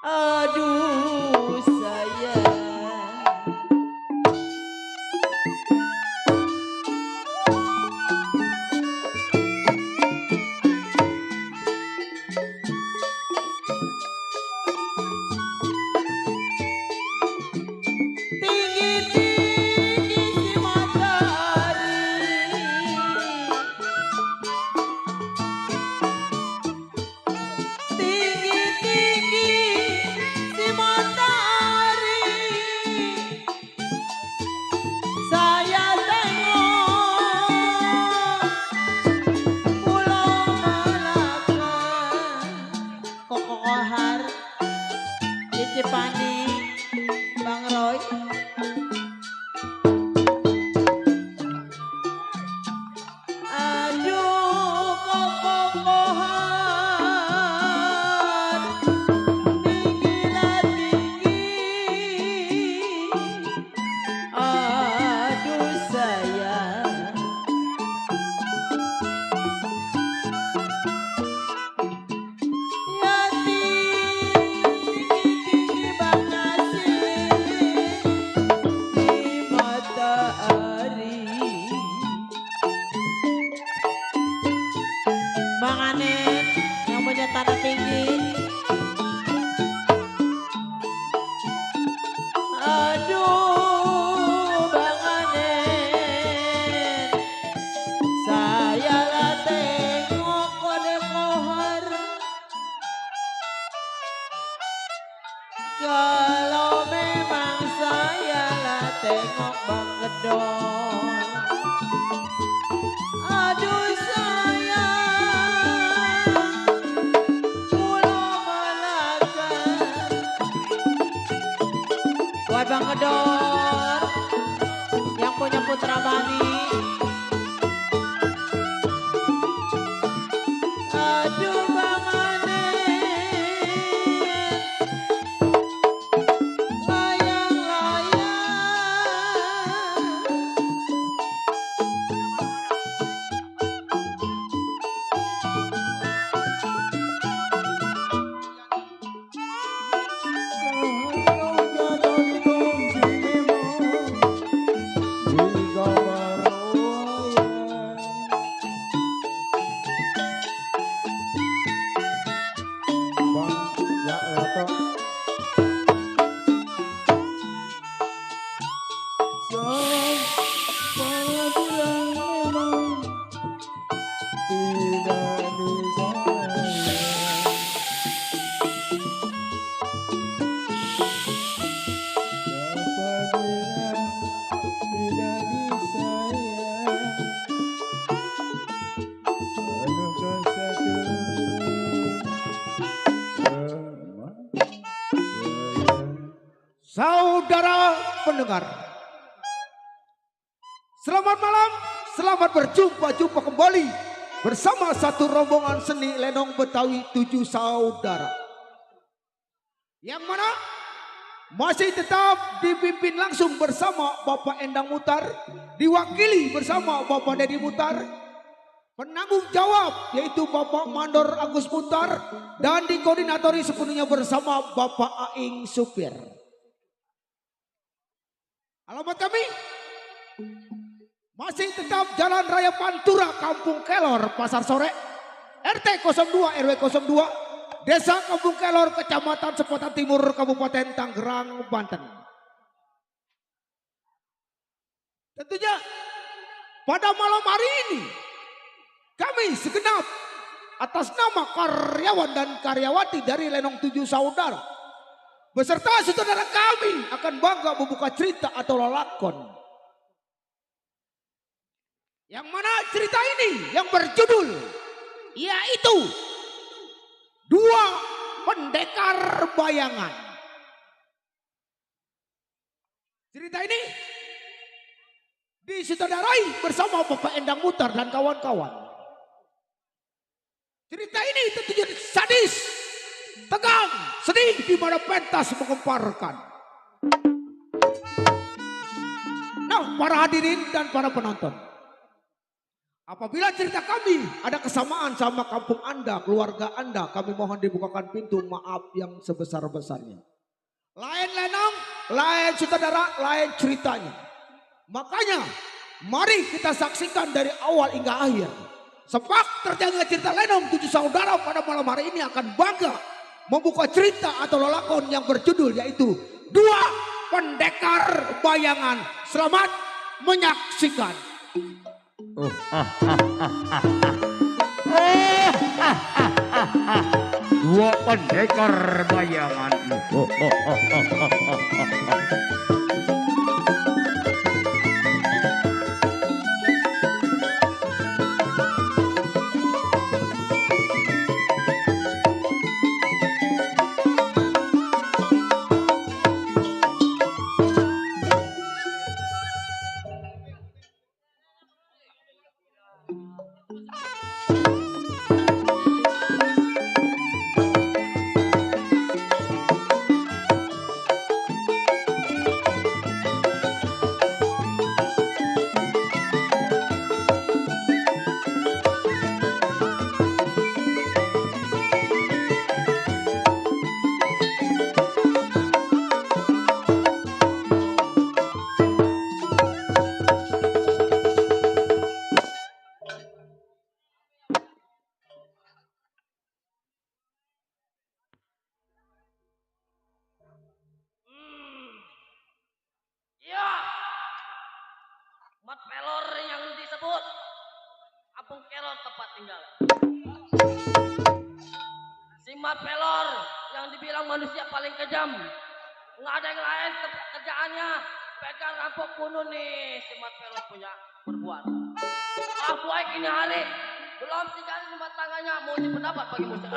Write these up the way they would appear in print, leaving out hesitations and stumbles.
Aduh sayang. Tinggi-tinggi si matahari, tinggi-tinggi si matahari, saya tengok Pulau Malaka. Koko Kohar, Cici Pani, Bang Roy. Aduh Koko Kohar, tinggilah tinggi. Aduh sayang. Ya tinggi-tinggi Bang Nasir di matahari. Bang Anet yang punya tanah tinggi. Aduh Bang Anet, saya lah tengok kode kohar. Kalau memang saya lah tengok Bang Gedor. Aduh sayang, Pulau Malaka. Buat Bang Gedor yang punya Putra Bani. Aduh Bang Anet, layang-layang. Saudara pendengar, selamat malam, selamat berjumpa kembali bersama satu rombongan seni lenong Betawi 7 saudara. Yang mana masih tetap dipimpin langsung bersama Bapak Endang Mutar, diwakili bersama Bapak Dedi Mutar, penanggung jawab yaitu Bapak Mandor Agus Mutar, dan dikoordinatori sepenuhnya bersama Bapak Aing Supir. Alamat kami masih tetap Jalan Raya Pantura, Kampung Kelor, Pasar Sore, RT 02 RW 02, Desa Kampung Kelor, Kecamatan Sepatan Timur, Kabupaten Tangerang, Banten. Tentunya pada malam hari ini kami segenap atas nama karyawan dan karyawati dari Lenong 7 Saudara beserta saudara kami akan bangga membuka cerita atau lalakon. Yang mana cerita ini yang berjudul yaitu Dua Pendekar Bayangan. Cerita ini disutradarai bersama Bapak Endang Mutar dan kawan-kawan. Cerita ini tentunya sadis, tegang, sedih, di mana pentas menggemparkan. Nah, para hadirin dan para penonton, Apabila cerita kami ada kesamaan sama kampung Anda, keluarga Anda, kami mohon dibukakan pintu maaf yang sebesar-besarnya. Lain lenong, lain sutradara, lain ceritanya. Makanya mari kita saksikan dari awal hingga akhir. Sebab terjaga cerita Lenong 7 Saudara pada malam hari ini akan bangga membuka cerita atau lelakon yang berjudul yaitu Dua Pendekar Bayangan. Selamat menyaksikan. Dua pendekar bayangan. Iya, Mat Pelor yang disebut Apung Kelor tempat tinggal. Si Mat Pelor yang dibilang manusia paling kejam, nggak ada yang lain kerjaannya pegang rampok bunuh nih si Mat Pelor punya berbuat. Ah baik ini hari belum 3 hari rumah tangganya mau pendapat bagi musuh.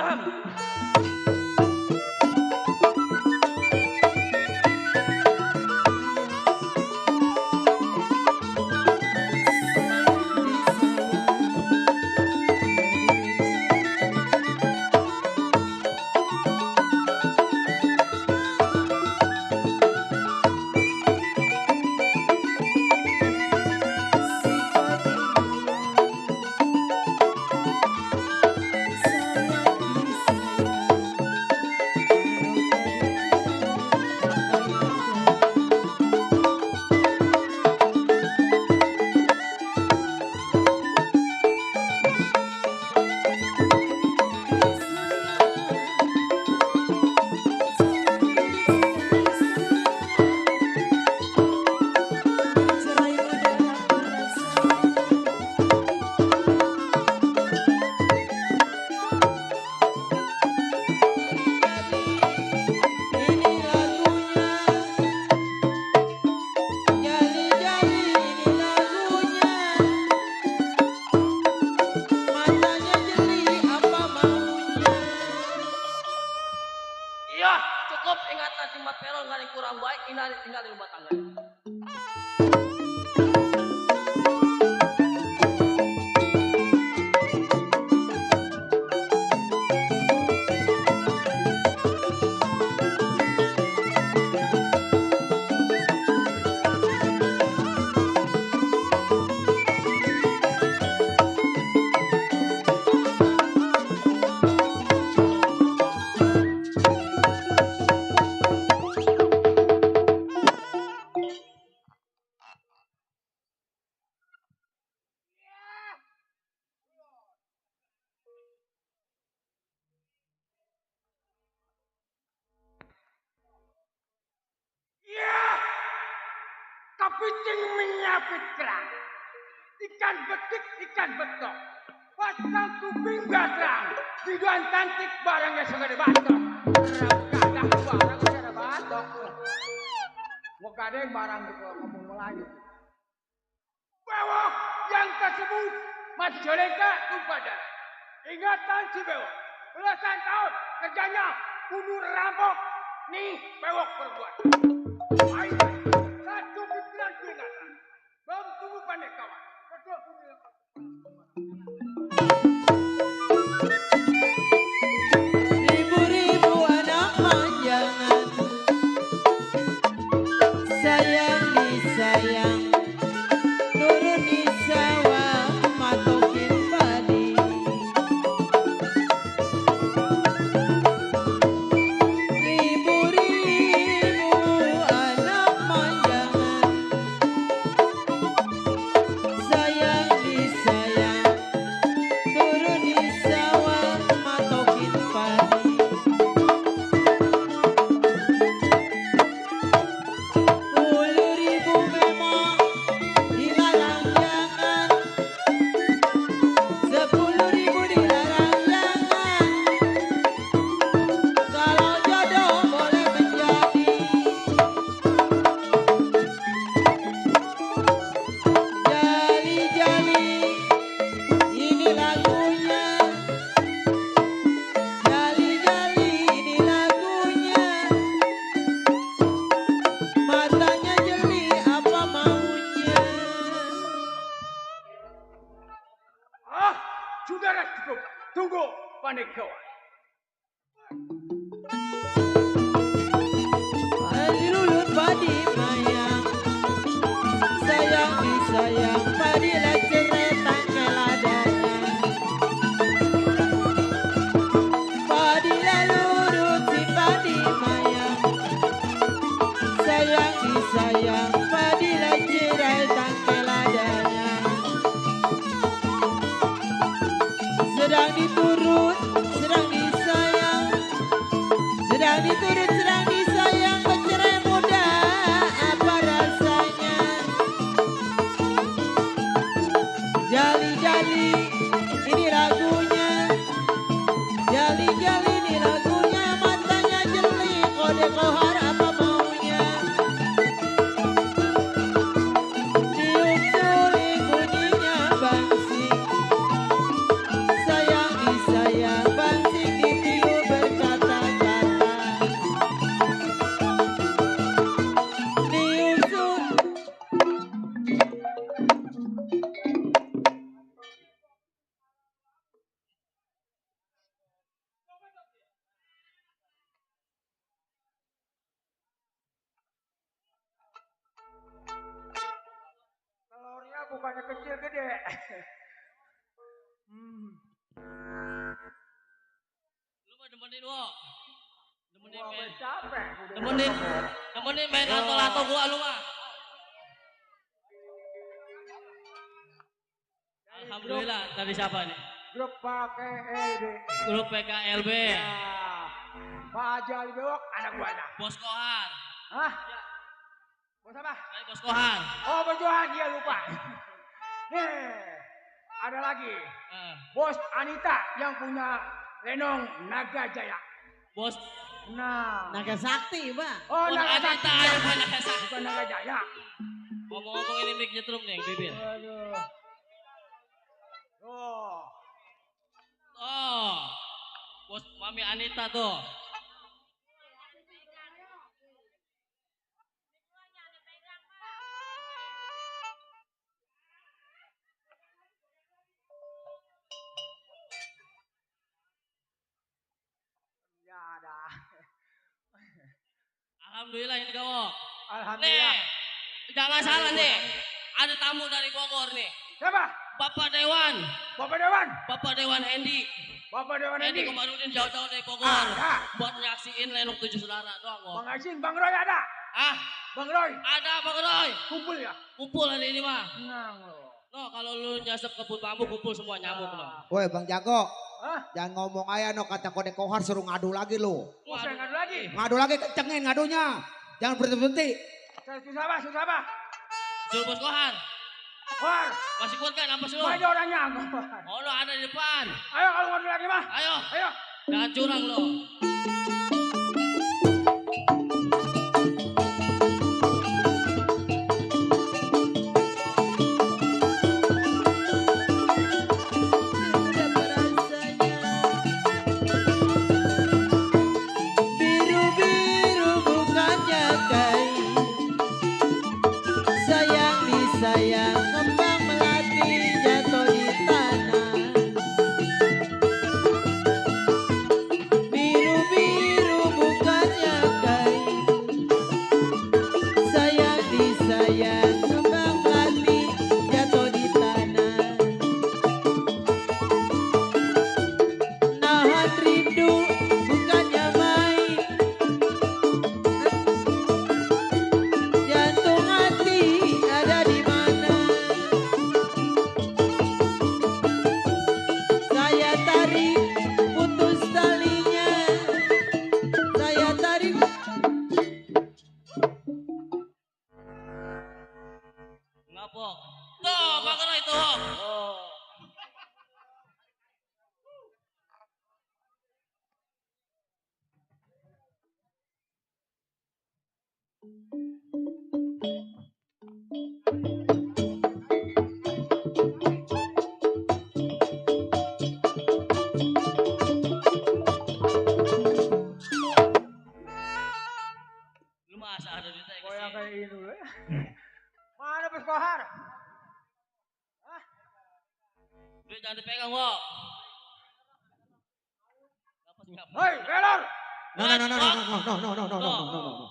Cukup ingatan si Mat Pelor nggak ada yang kurang baik, ini tinggal di rumah tangga. Kepiting menyapit kerang, ikan betik, ikan betok, pasang kuping gasang, biduan cantik barangnya segede batok. Kadang barang segede batok. Mau kadang barang di kampung Melayu. Bewok yang tersebut Majalengka tumpah darah. Ingatan si bewok, belasan tahun kerjanya bunuh rampok. Nih bewok berbuat. Ayo. Satu pikiran peringatan. Bom tunggu pandai kawan. Kedua peringatan. Ribu-ribu anak manjangan, sayang disayang, turun di sawah matok Padi lulut padi mayang, sayang disayang, padi cerai tangkai ladanya. Padi lurut si padi mayang, sayang disayang, padi cerai tangkai ladanya. Sedang diturut, sedang disayang, sedang diturut, sedang disayang, bercerai muda, apa rasanya? Jali-jali, ini lagunya. Jali-jali, ini lagunya. Matanya jeli, kode kohar apa maunya? Tiup suling bunyinya bangsing, sayang disayang, bangsing ditiup berkata-kata. Tiup suling. Telurnya bukannya kecil gede. Lu mah demenin wo. Demenin Gua main. capek. Demenin main lato-lato gua lu mah. Alhamdulillah dari siapa nih? Grup pakai ED. Grup PKLB. Ya. Pak Haji Bewok anak buahnya. Bos Kohar. Hah? Bos apa? Dari Bos Kohar. Oh, Bos Johan, dia lupa. Nih, ada lagi. Bos Anita yang punya Lenong Naga Jaya. Bos Nah. Naga sakti, Bang. Oh, Bos Naga Anita Jaya. yang banyak kesak. Bukan Naga Jaya. Ngomong-ngomong ini mic nyetrum nih, bibir. Aduh. Oh. Oh. Bos Mami Anita tuh. Ya ada. Alhamdulillah ini gawok. Alhamdulillah. Nih, jangan salah nih. Ada tamu dari Bogor nih. Siapa? Bapak Dewan. Bapak Dewan. Bapak Dewan Hendi. Bapak Dewan Hendi ini. Komarudin jauh-jauh dari Bogor. Ada. Buat nyaksiin Lenong 7 Saudara doang kok. Bang Asin, Bang Roy ada. Ah, Bang Roy. ada Bang Roy. Kumpul ya? Kumpul hari ini mah. Tenang lo. No, kalau lu nyasep kebun bambu kumpul semua nyamuk lo. Woi Bang Jago, Hah? jangan ngomong aja no kata kode kohar suruh ngadu lagi lo. Mau saya ngadu lagi? Ngadu lagi kencengin ngadunya. Jangan berhenti-berhenti. Saya susah apa? Susah apa? Suruh Bos Kohar. War. Masih kuat kan apa sih lu? Mana orangnya? Oh, lu ada di depan. Ayo kalau ngadu lagi mah. Ayo, Ayo. jangan curang lo. Sudah rasanya biru-biru bukannya kain, sayang disayang, kembang melati jatuh di tanah. Biru-biru bukannya kain, sayang disayang, kembang melati jatuh di tanah. Nahan rindu bukannya main, jantung hati ada di mana? Saya tarik putus talinya, saya tarik. Ngapok. Tuh, Bang Roy tuh. Oh. Lu masa ada di teks. Goyang kayak ini dulu ya. Mana Bos Kohar? Hah? Duit jangan dipegang, wo. Apa Hei, pelor. No, no, no, no, no, no, no, no, no, no, no, no, no, no.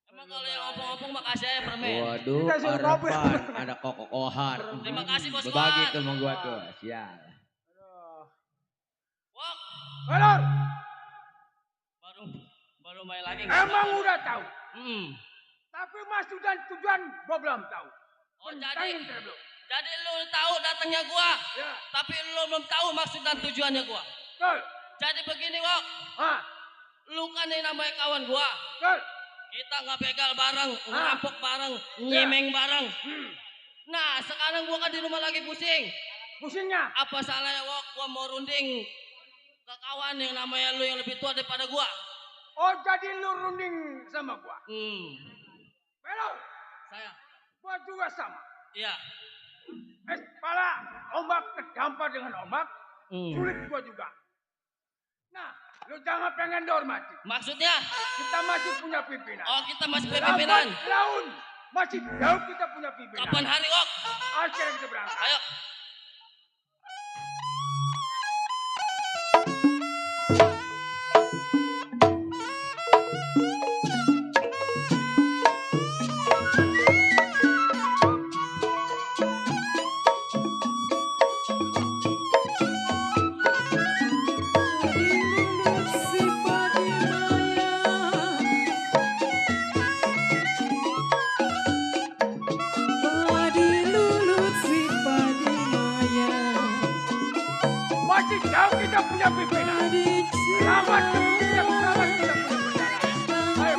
Emang kalau yang opong-opong makasih ya permen. Waduh, Kita suruh ngobrol. harapan ada kokohan. Terima kasih bos Berbagi Wan. tuh sama gua tuh. Sial. Wok, Pelor. baru main lagi. Emang udah tahu. Tapi maksud dan tujuan gua belum tahu. Oh, Pentangin terlebih. jadi lu tahu datangnya gua, Ya. tapi lu belum tahu maksud dan tujuannya gua. Betul. Jadi begini, Wok. Ah, Lu kan ini namanya kawan gua. betul. Kita nggak begal bareng, ngerampok bareng, nyimeng bareng. Nah, sekarang gua kan di rumah lagi pusing. Pusingnya. Apa salahnya, Wok? Gua mau runding ke kawan yang namanya lu yang lebih tua daripada gua. Oh, jadi lu runding sama gua. Pelor. Saya. Gua juga sama. Iya. Kepala ombak kedampar dengan ombak. Sulit gua juga. Nah, lu jangan pengen dihormati. Maksudnya? Kita masih punya pimpinan. Oh, kita masih punya pimpinan. Lambat laun. Masih jauh kita punya pimpinan. Kapan hari, Wok? Akhirnya kita berangkat. Ayo. Masih jauh kita punya pimpinan. Lambat kita punya perjalanan. Ayo.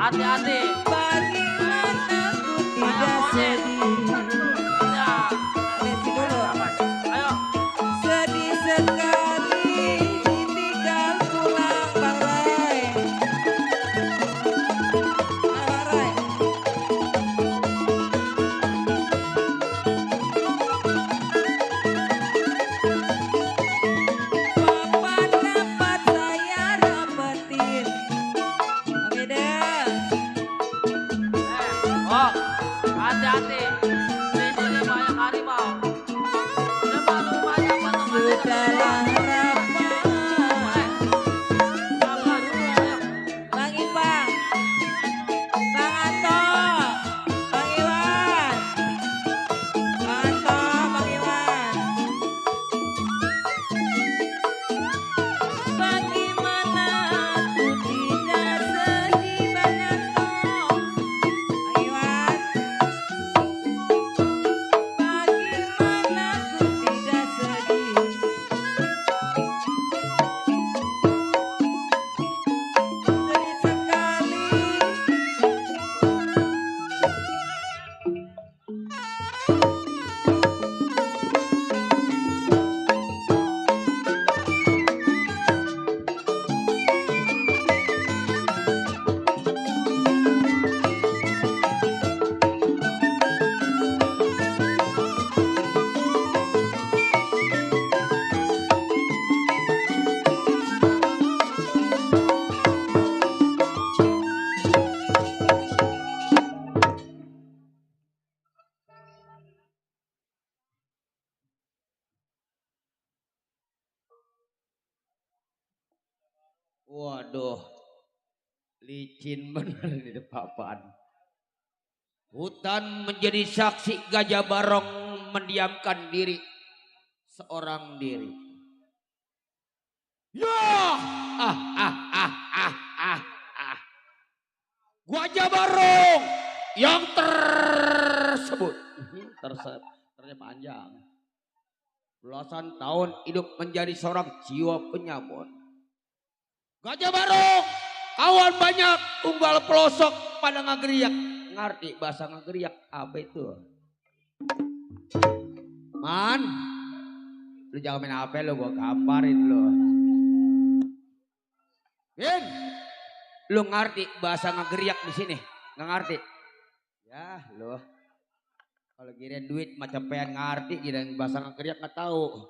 Hati-hati. Bagaimana ku tidak sedih. Ya. Messi dulu. Ayo. Sedih sekali ditinggal pulang Bang Rai. Bang Rai. Papa dapat saya dapetin. Oke deh. Oh, hati-hati. Di sini banyak harimau. Depan rumahnya teman-teman. Sudahlah Rafa. Sabar, ayo. Bang Ipang. Bang Anto. Bang Iwan. Bang Anto, Bang Iwan. Bagaimana aku tidak sedih Bang Anto. Bang Iwan. Bagaimana aku tidak sedih. Sedih sekali. Waduh, licin bener di depan. Hutan menjadi saksi Gajah Barong mendiamkan diri seorang diri. Ya, ah, ah, ah, ah, ah, ah. Gajah Barong yang tersebut ternyata panjang. Belasan tahun hidup menjadi seorang jiwa penyabot. Gajah Barong, kawan banyak, unggal pelosok pada ngageriak. Ngerti bahasa ngageriak apa itu? Man, lu jangan main HP lu, gua kamparin lu. Bin, lu ngerti bahasa ngageriak di sini? Nggak ngerti? Ya, lu. Kalau kirain duit macam pengen ngerti, kirain bahasa ngageriak nggak tahu.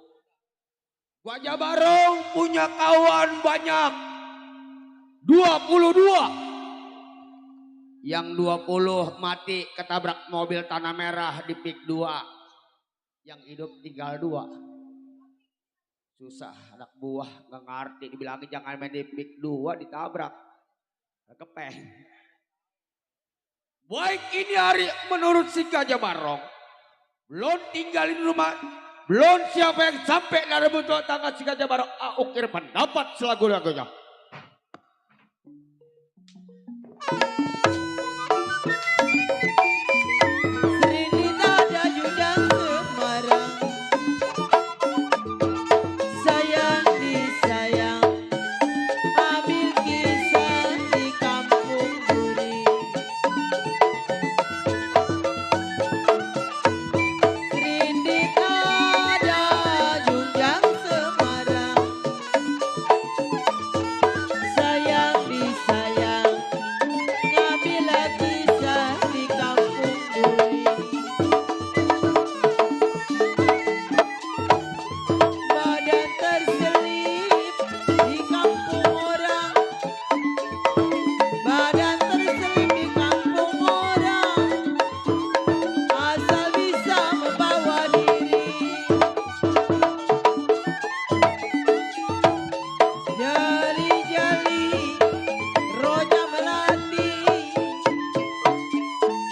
Gajah Barong punya kawan banyak. 22. Yang 20 mati ketabrak mobil tanah merah di pik 2. Yang hidup tinggal 2. Susah anak buah gak ngerti. Dibilangin jangan main di pik 2 ditabrak. Kepeng. Baik ini hari menurut si Gajah Barong. Belum tinggalin rumah. Belum siapa yang sampai dari bentuk tangga si Gajah Barong. Ukir pendapat selagu-lagunya. Serinita Jujang Semarang. Sayang disayang. Ambil kisah di kampung Duri. Serinita Jujang Semarang. Sayang disayang. Ambil kisah di kampung Duri. Badan terselip di kampung orang. Badan terselip di kampung orang. Asal bisa membawa diri. Jali-jali roja melati.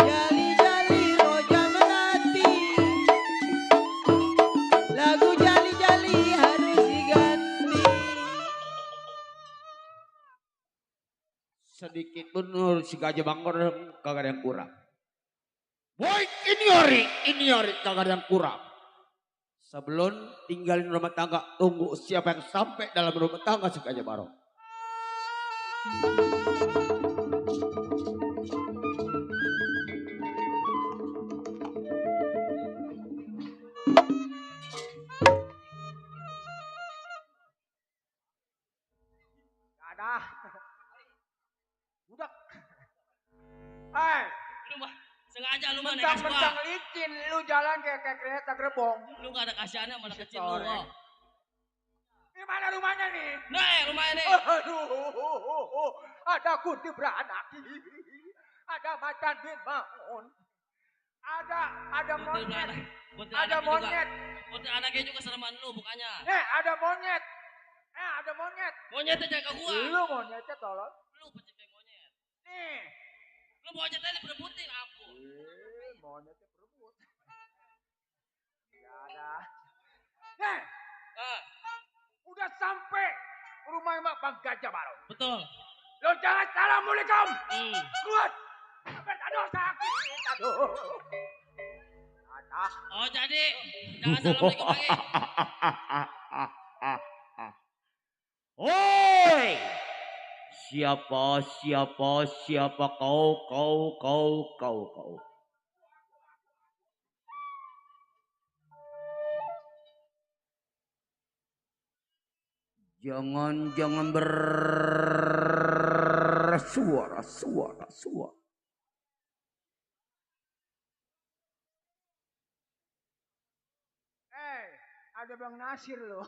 Jali-jali roja melati. Lagu jali-jali harus diganti. Sedikit pun menurut si Gajah Barong kagak ada yang kurang. Baik ini hari kagak ada yang kurang. Sebelum tinggalin rumah tangga, tunggu siapa yang sampai dalam rumah tangga si Gajah Barong. Budak. Hai. Lu mah sengaja lu mah naik Mentang-mentang licin, lu jalan kayak kereta gerbong. Lu gak ada kasihannya mana kecil Sore. lu. Ini mana rumahnya nih? Nih rumahnya nih. Aduh, ada kunti beranak. Ada macan bin maun. Ada monyet. Ada monyet. Kunti anaknya juga sereman lu bukannya. Ada monyet. Ada monyet. Monyetnya jangan ke gua. Lu monyetnya tolong. Lu pencipta monyet. Nih. Lu monyetnya diperebutin ampun. Monyetnya berebut. Gak ada. Nih. Udah sampai rumah Mak Bang Gajah Baru. Betul. Lo jangan assalamualaikum. Keluar. Aduh sakit. Aduh. Oh jadi jangan assalamualaikum lagi. Oi! Siapa kau? Jangan bersuara. Ada Bang Nasir loh.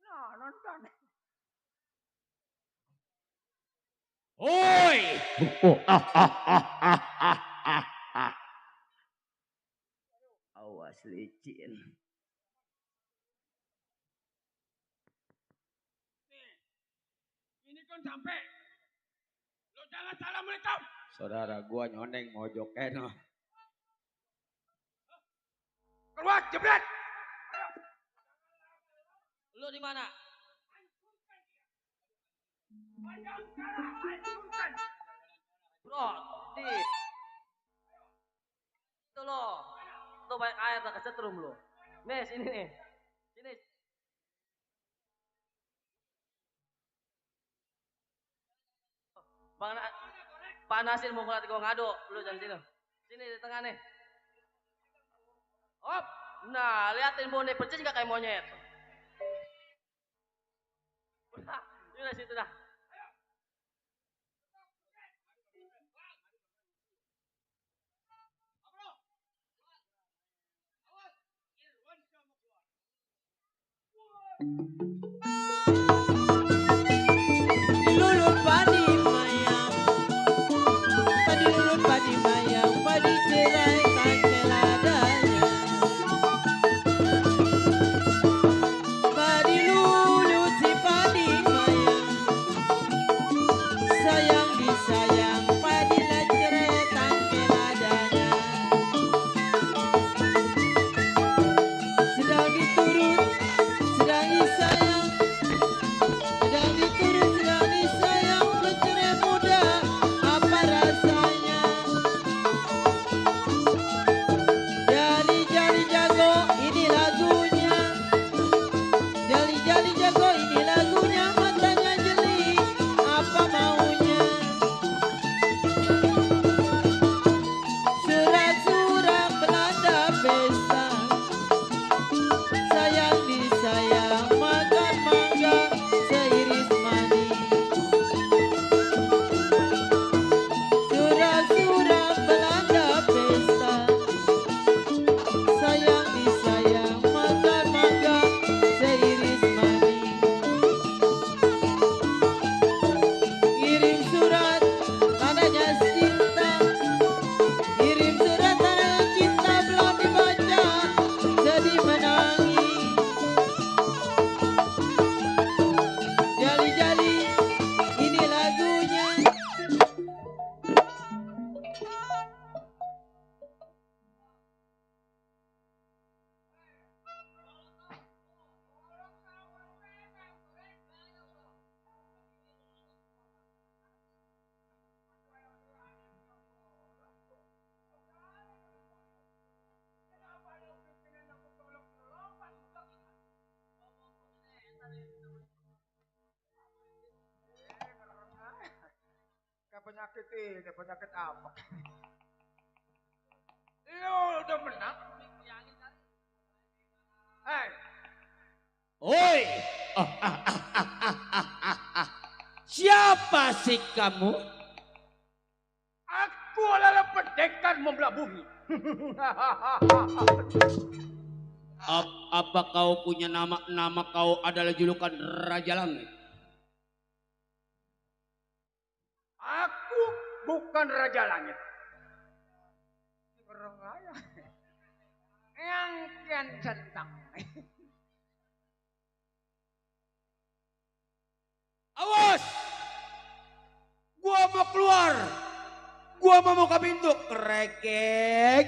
Nah, nonton. Oi! Awas licin. Ini kan sampai. Lo jangan assalamualaikum. Saudara gua nyoneng mojoken. Keluar, jebret. Lu di mana? Bro, itu lo. Tuh banyak air tak kesetrum lo. Nih, sini nih. Sini. Pak Nasir mau ngeliat gua ngadu. Lu jangan sini. Sini di tengah nih. Hop. Nah, liatin bonde percis gak kayak monyet. Udah, ini situ dah. Lulun padi mayang, padi lulun padi mayang, padi cerai tak keladanya. Padi lulun si padi mayang, sayang disayang, padi lah cerai tak keladanya. Sedang diturut, sedang disayang. Sedang diturut, sedang disayang, bercerai muda, apa rasanya? Jali-jali jago, ini lagunya. Jali-jali jago, ini lagunya. Matanya jeli, apa maunya? Surat-surat Belanda pesta, sayang disayang, makan mangga seiris mani. Surat-surat Belanda pesta, sayang disayang, makan mangga seiris mani. Kirim surat tandanya cinta, kirim surat tandanya cinta, belum dibaca sedih menangis. Jali-jali, ini lagunya. Kayak penyakit ini, penyakit apa? Lu udah menang. Oi! Siapa sih kamu? Aku adalah pendekar membelah bumi. Apa kau punya nama kau adalah julukan Raja Langit? Aku bukan Raja Langit. Yang kian santang. Awas! Gua mau keluar. Gua mau buka pintu. Krekek.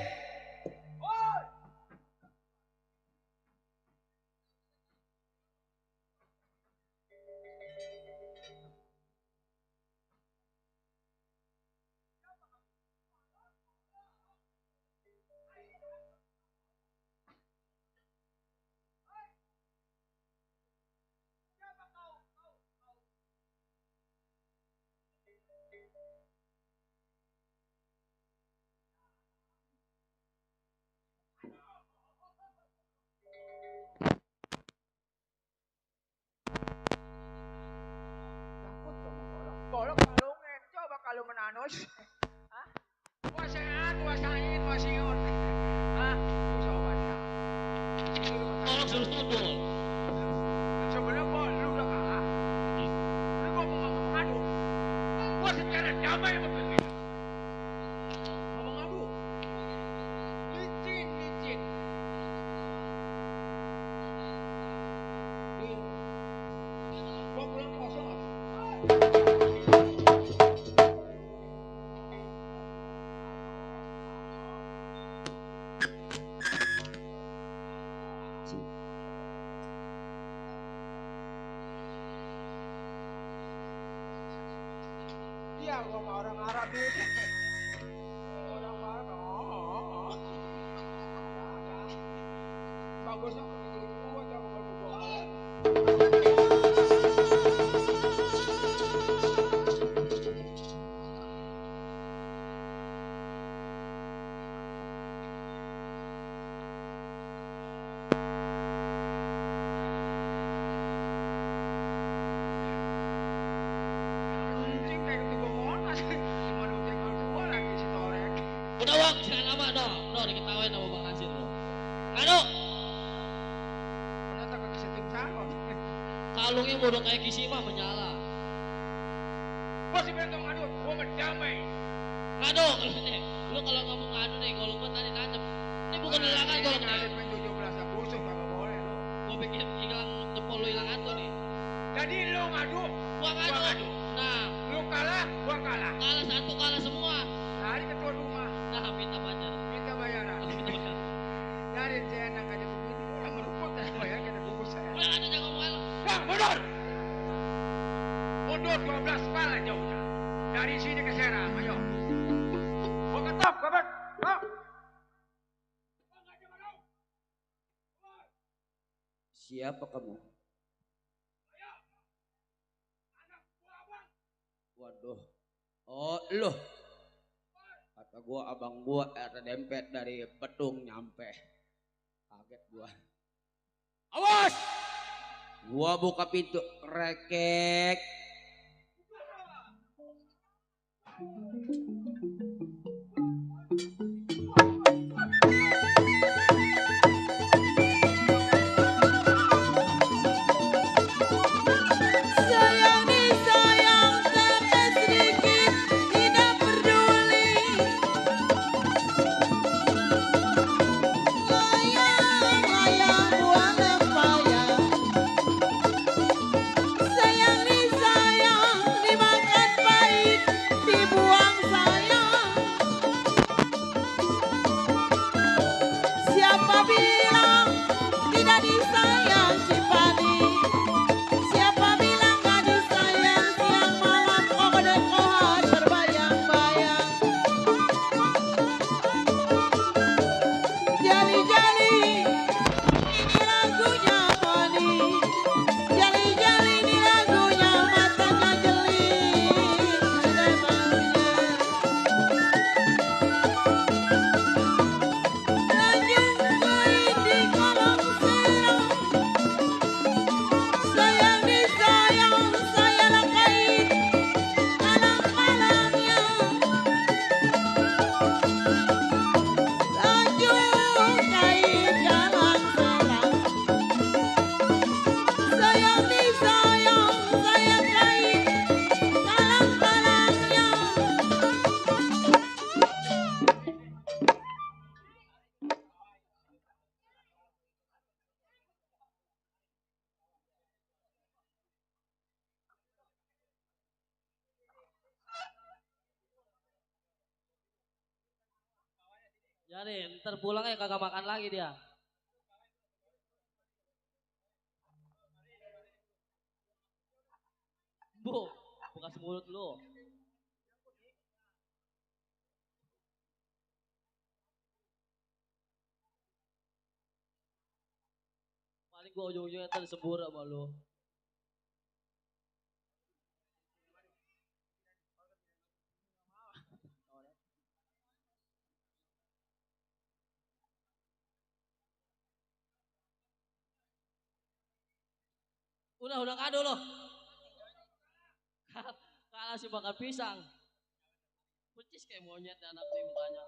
Kalau kalungan, coba kalau menanus. Hah? Wah sehat, wah sangit, wah siun. Hah? Coba dah. Tolong suruh tundul. Sebenarnya kok lu udah kalah. Lu kok mau ngadu? Gua secara damai begini. Ngomong ngadu. Licin, licin. Gua pulang kosong. Iya, gua sama orang Arab itu. Orang Arab, oh. Bagusnya begitu gua jangan berdua. Anjing kayak gitu gua mau cuma lu tinggal dua lagi si Torek. Udah Wak, jangan lama dong. No, diketawain sama Bang Hansip lo. Ngadu, Ternyata kagak setim calon. kalungnya bodoh kayak Kisi mah menyala. Gua sih bilang ngadu, gua ngedamai. Ngadu, lu kalau ngomong ngadu nih, kalau gua tadi nancep. Ini bukan hilangan golok nih. Ngalit main 17 Agustus kagak boleh lu. Gua pikir hilang jempol lu hilang atuh nih. Jadi lu ngadu, Gua ngadu. Nah, lu kalah, gua kalah. kalah satu, kalah semua. Hari ketua rumah, Nah, minta pacar. minta bayaran. Minta pacar. Dari saya enak aja begini, yang meruput ya bayar kita bungkus saya. Udah ngadu, jangan ngomong lu. Wah, mundur! Mundur 12 kali jauhnya. Dari sini ke Serang, ayo. Gua ketop, kabar. Oh. Siapa kamu? Waduh. Oh, loh. Kata gua abang gua dempet dari Bedung nyampe. Kaget gua. Awas! Gua buka pintu, rekek. Sayang disayang tetes sedikit tidak peduli. Layang-layang buang lempayang. Sayang disayang dimakan baik dibuang sayang. Jadi ntar pulangnya kagak makan lagi dia. Bu, buka mulut lu. Paling gua ujung-ujungnya ntar disebur sama lu. Udah ngadu loh. Kalah si bakar pisang. Percis kayak monyet anak di mukanya.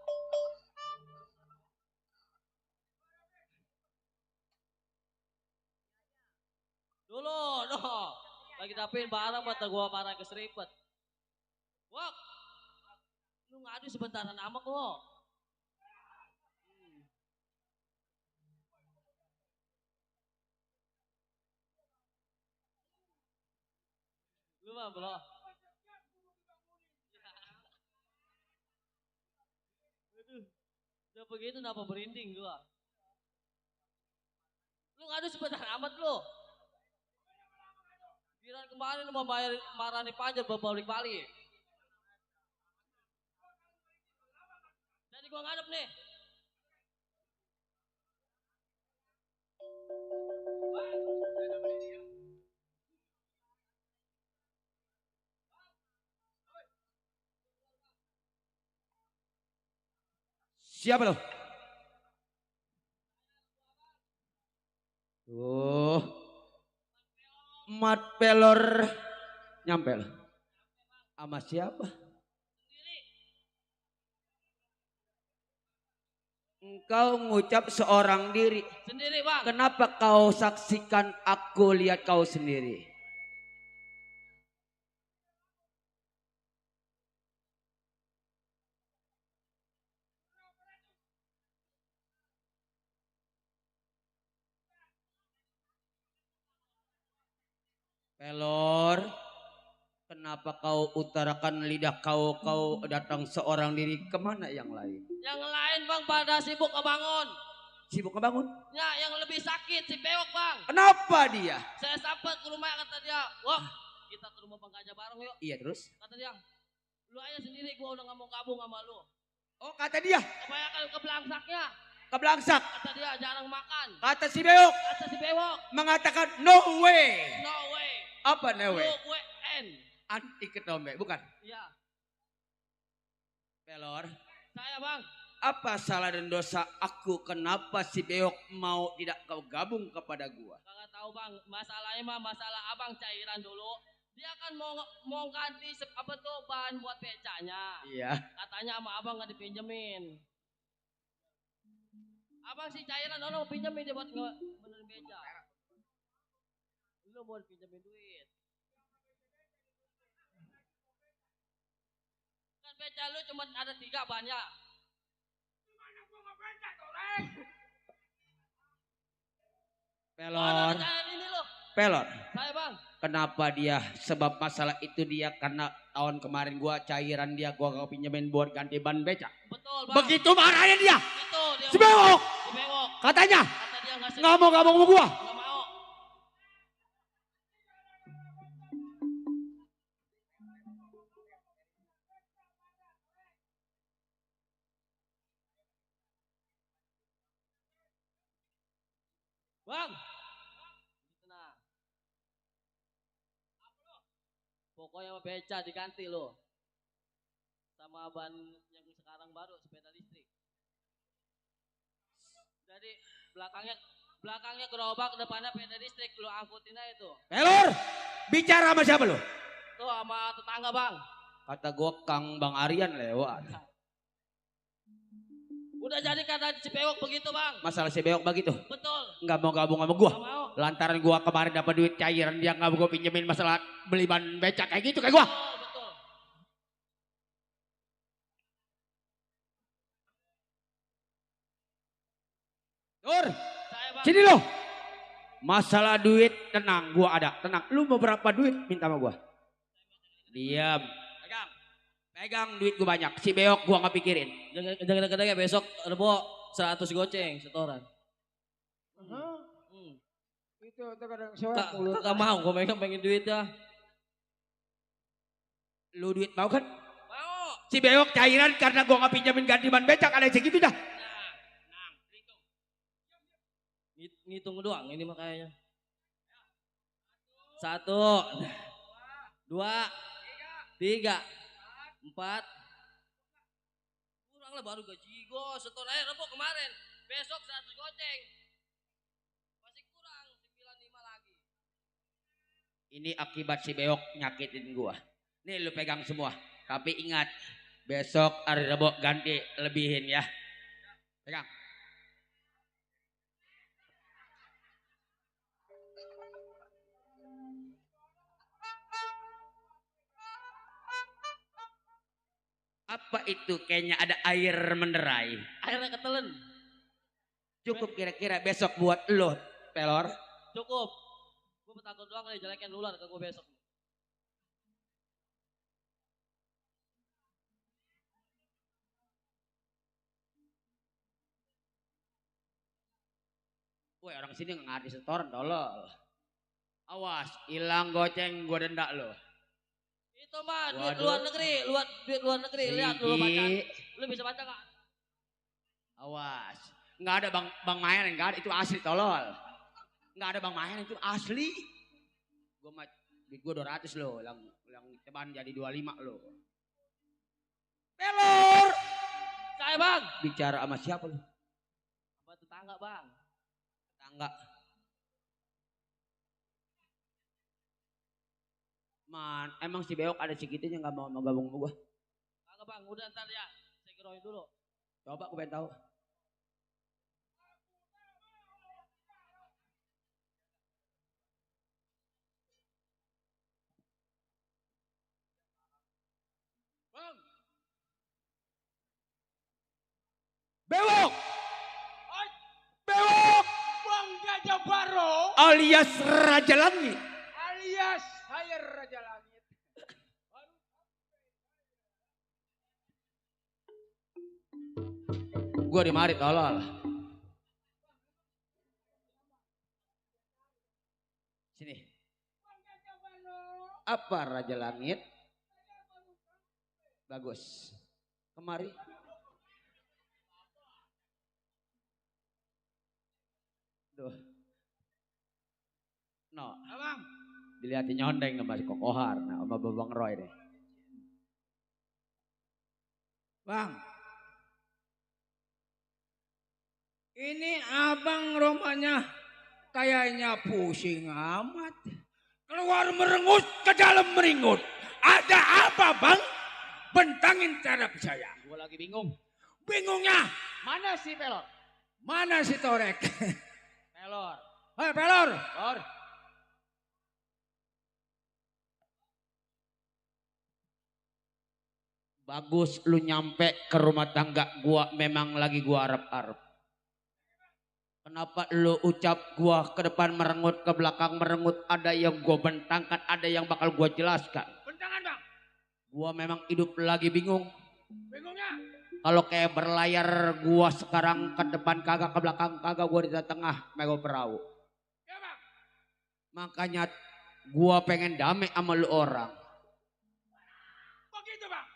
Dulu, noh. Lagi dapein barang mata gua parah keseripet. Wak. Lu ngadu sebentaran amak lo. Lu mah bro. Aduh. Udah begitu kenapa merinding gua. Lu ngadu sebentar amat lu. Kira kemarin lu mau bayar marah nih panjat balik-balik. Jadi gua ngadep nih. Siapa lo? Tuh. Mat pelor nyampe lo. Sama siapa? Engkau ngucap seorang diri. Sendiri bang. Kenapa kau saksikan aku lihat kau sendiri? Pelor, kenapa kau utarakan lidah kau datang seorang diri, kemana yang lain? Yang lain bang pada sibuk kebangun. Sibuk ngebangun? Ya yang lebih sakit si Bewok bang. Kenapa dia? Saya sampai ke rumah kata dia, wah kita ke rumah Bang Gajah bareng yuk. Iya terus? Kata dia, lu aja sendiri gua udah gak mau gabung sama lu. Oh kata dia? Kebanyakan kebelangsaknya. Kebelangsak. Kata dia jarang makan. Kata si Beok. Kata si Bewok, Mengatakan no way. no way. Apa no way? Lu gue N. Anti ketombe, bukan? Iya. Pelor. Saya bang. Apa salah dan dosa aku, kenapa si Beok mau tidak kau gabung kepada gua? Kagak tahu bang, masalahnya mah masalah abang cairan dulu. Dia kan mau ganti apa tuh bahan buat becanya. Iya. Katanya sama abang gak dipinjemin. Abang si cairan orang pinjemin dia buat benerin beca. Lu mau pinjemin duit. Kan beca lu cuma ada 3 banyak. Pelor. Ini loh. Pelor. Saya bang. Kenapa dia? Sebab masalah itu dia karena tahun kemarin gua cairan dia gua kau pinjemin buat ganti ban beca. Betul bang. Begitu marahnya dia. Itu dia. Si Bewok. Si Bewok. Katanya Kata dia nggak mau gabung sama gua. Nggak mau. Bang. Tenang. Pokoknya beca diganti lo. Sama ban yang sekarang baru sepeda listrik. Jadi belakangnya gerobak, depannya sepeda listrik, lo angkutin aja tuh. Pelor, bicara sama siapa lo? Tuh sama tetangga bang. Kata gua Kang Bang Aryan lewat. Udah jadi kata si Bewok begitu bang. Masalah si Beok begitu. Betul. Nggak mau gabung sama gua. Nggak mau. Lantaran gua kemarin dapat duit cairan dia nggak mau gua pinjemin masalah beli ban becak kayak gitu kayak gua. Betul. Nur, Saya bang. sini lo. Masalah duit tenang, gua ada. Tenang. Lu mau berapa duit minta sama gua? Diam. Pegang. Pegang duit gua banyak. Si beok gua nggak pikirin. Jangan deket-deket besok rebo 100 goceng setoran. Itu kadang soal mulut. Kagak mau gua pengen duit ya. Lu duit mau kan? Mau. Si beok cairan karena gua nggak pinjamin ganti ban becak ada segitu dah. Ngitung doang ini makanya. 1, 2, 3, 4. Kurang lah baru gaji gua setoran rebo kemarin. Besok 100 goceng. Masih kurang 95 lagi. Ini akibat si beok nyakitin gua. Nih lu pegang semua. Tapi ingat, besok hari Rebo ganti lebihin ya. Pegang. Apa itu? Kayaknya ada air menderai. Airnya ketelen. Cukup kira-kira besok buat lo, pelor. Cukup. Gue takut doang kali jelekin ular ke gue besok. Woi orang sini nggak ngerti setoran tolol. Awas, hilang goceng gua denda lo. Itu mah duit Waduh. luar negeri, duit luar negeri. Lihat dulu baca. Lu bisa baca nggak? Awas, nggak ada bang main, nggak ada, itu asli tolol. Nggak ada bang main, itu asli. Gua mah duit gua 200 lo, yang teban jadi 25 lo. Pelor. Saya bang. Bicara sama siapa lo? Apa tetangga bang? Tetangga. Man, emang si beok ada segitunya nggak mau gabung sama gua? Kagak bang, udah ntar ya. Saya keroin dulu. Coba gua pengen tahu. Bang, Bewok! oi, Bewok! Bang Gajah Baro Alias Raja Langit. alias saya Raja Langit. Gua di mari tolol. Sini. Apa Raja Langit? Bagus. Kemari. Duh. No. Abang, Dilihatin nyondeng sama si Kokohar. Nah, sama Babang Roy deh. Bang. Ini abang romanya kayaknya pusing amat. Keluar merengut ke dalam meringut. Ada apa bang? Bentangin terhadap saya. Gua lagi bingung. Bingungnya Mana si Pelor? mana si Torek? Pelor. Hei pelor. Pelor. Bagus lu nyampe ke rumah tangga gua, memang lagi gua arep-arep. Kenapa lu ucap gua ke depan merengut, ke belakang merengut, ada yang gua bentangkan, ada yang bakal gua jelaskan. Bentangan bang. Gua memang hidup lagi bingung. Bingungnya. Kalau kayak berlayar gua sekarang ke depan kagak, ke belakang kagak, gua di tengah mego perahu. Ya bang. Makanya gua pengen damai sama lu orang. Begitu bang.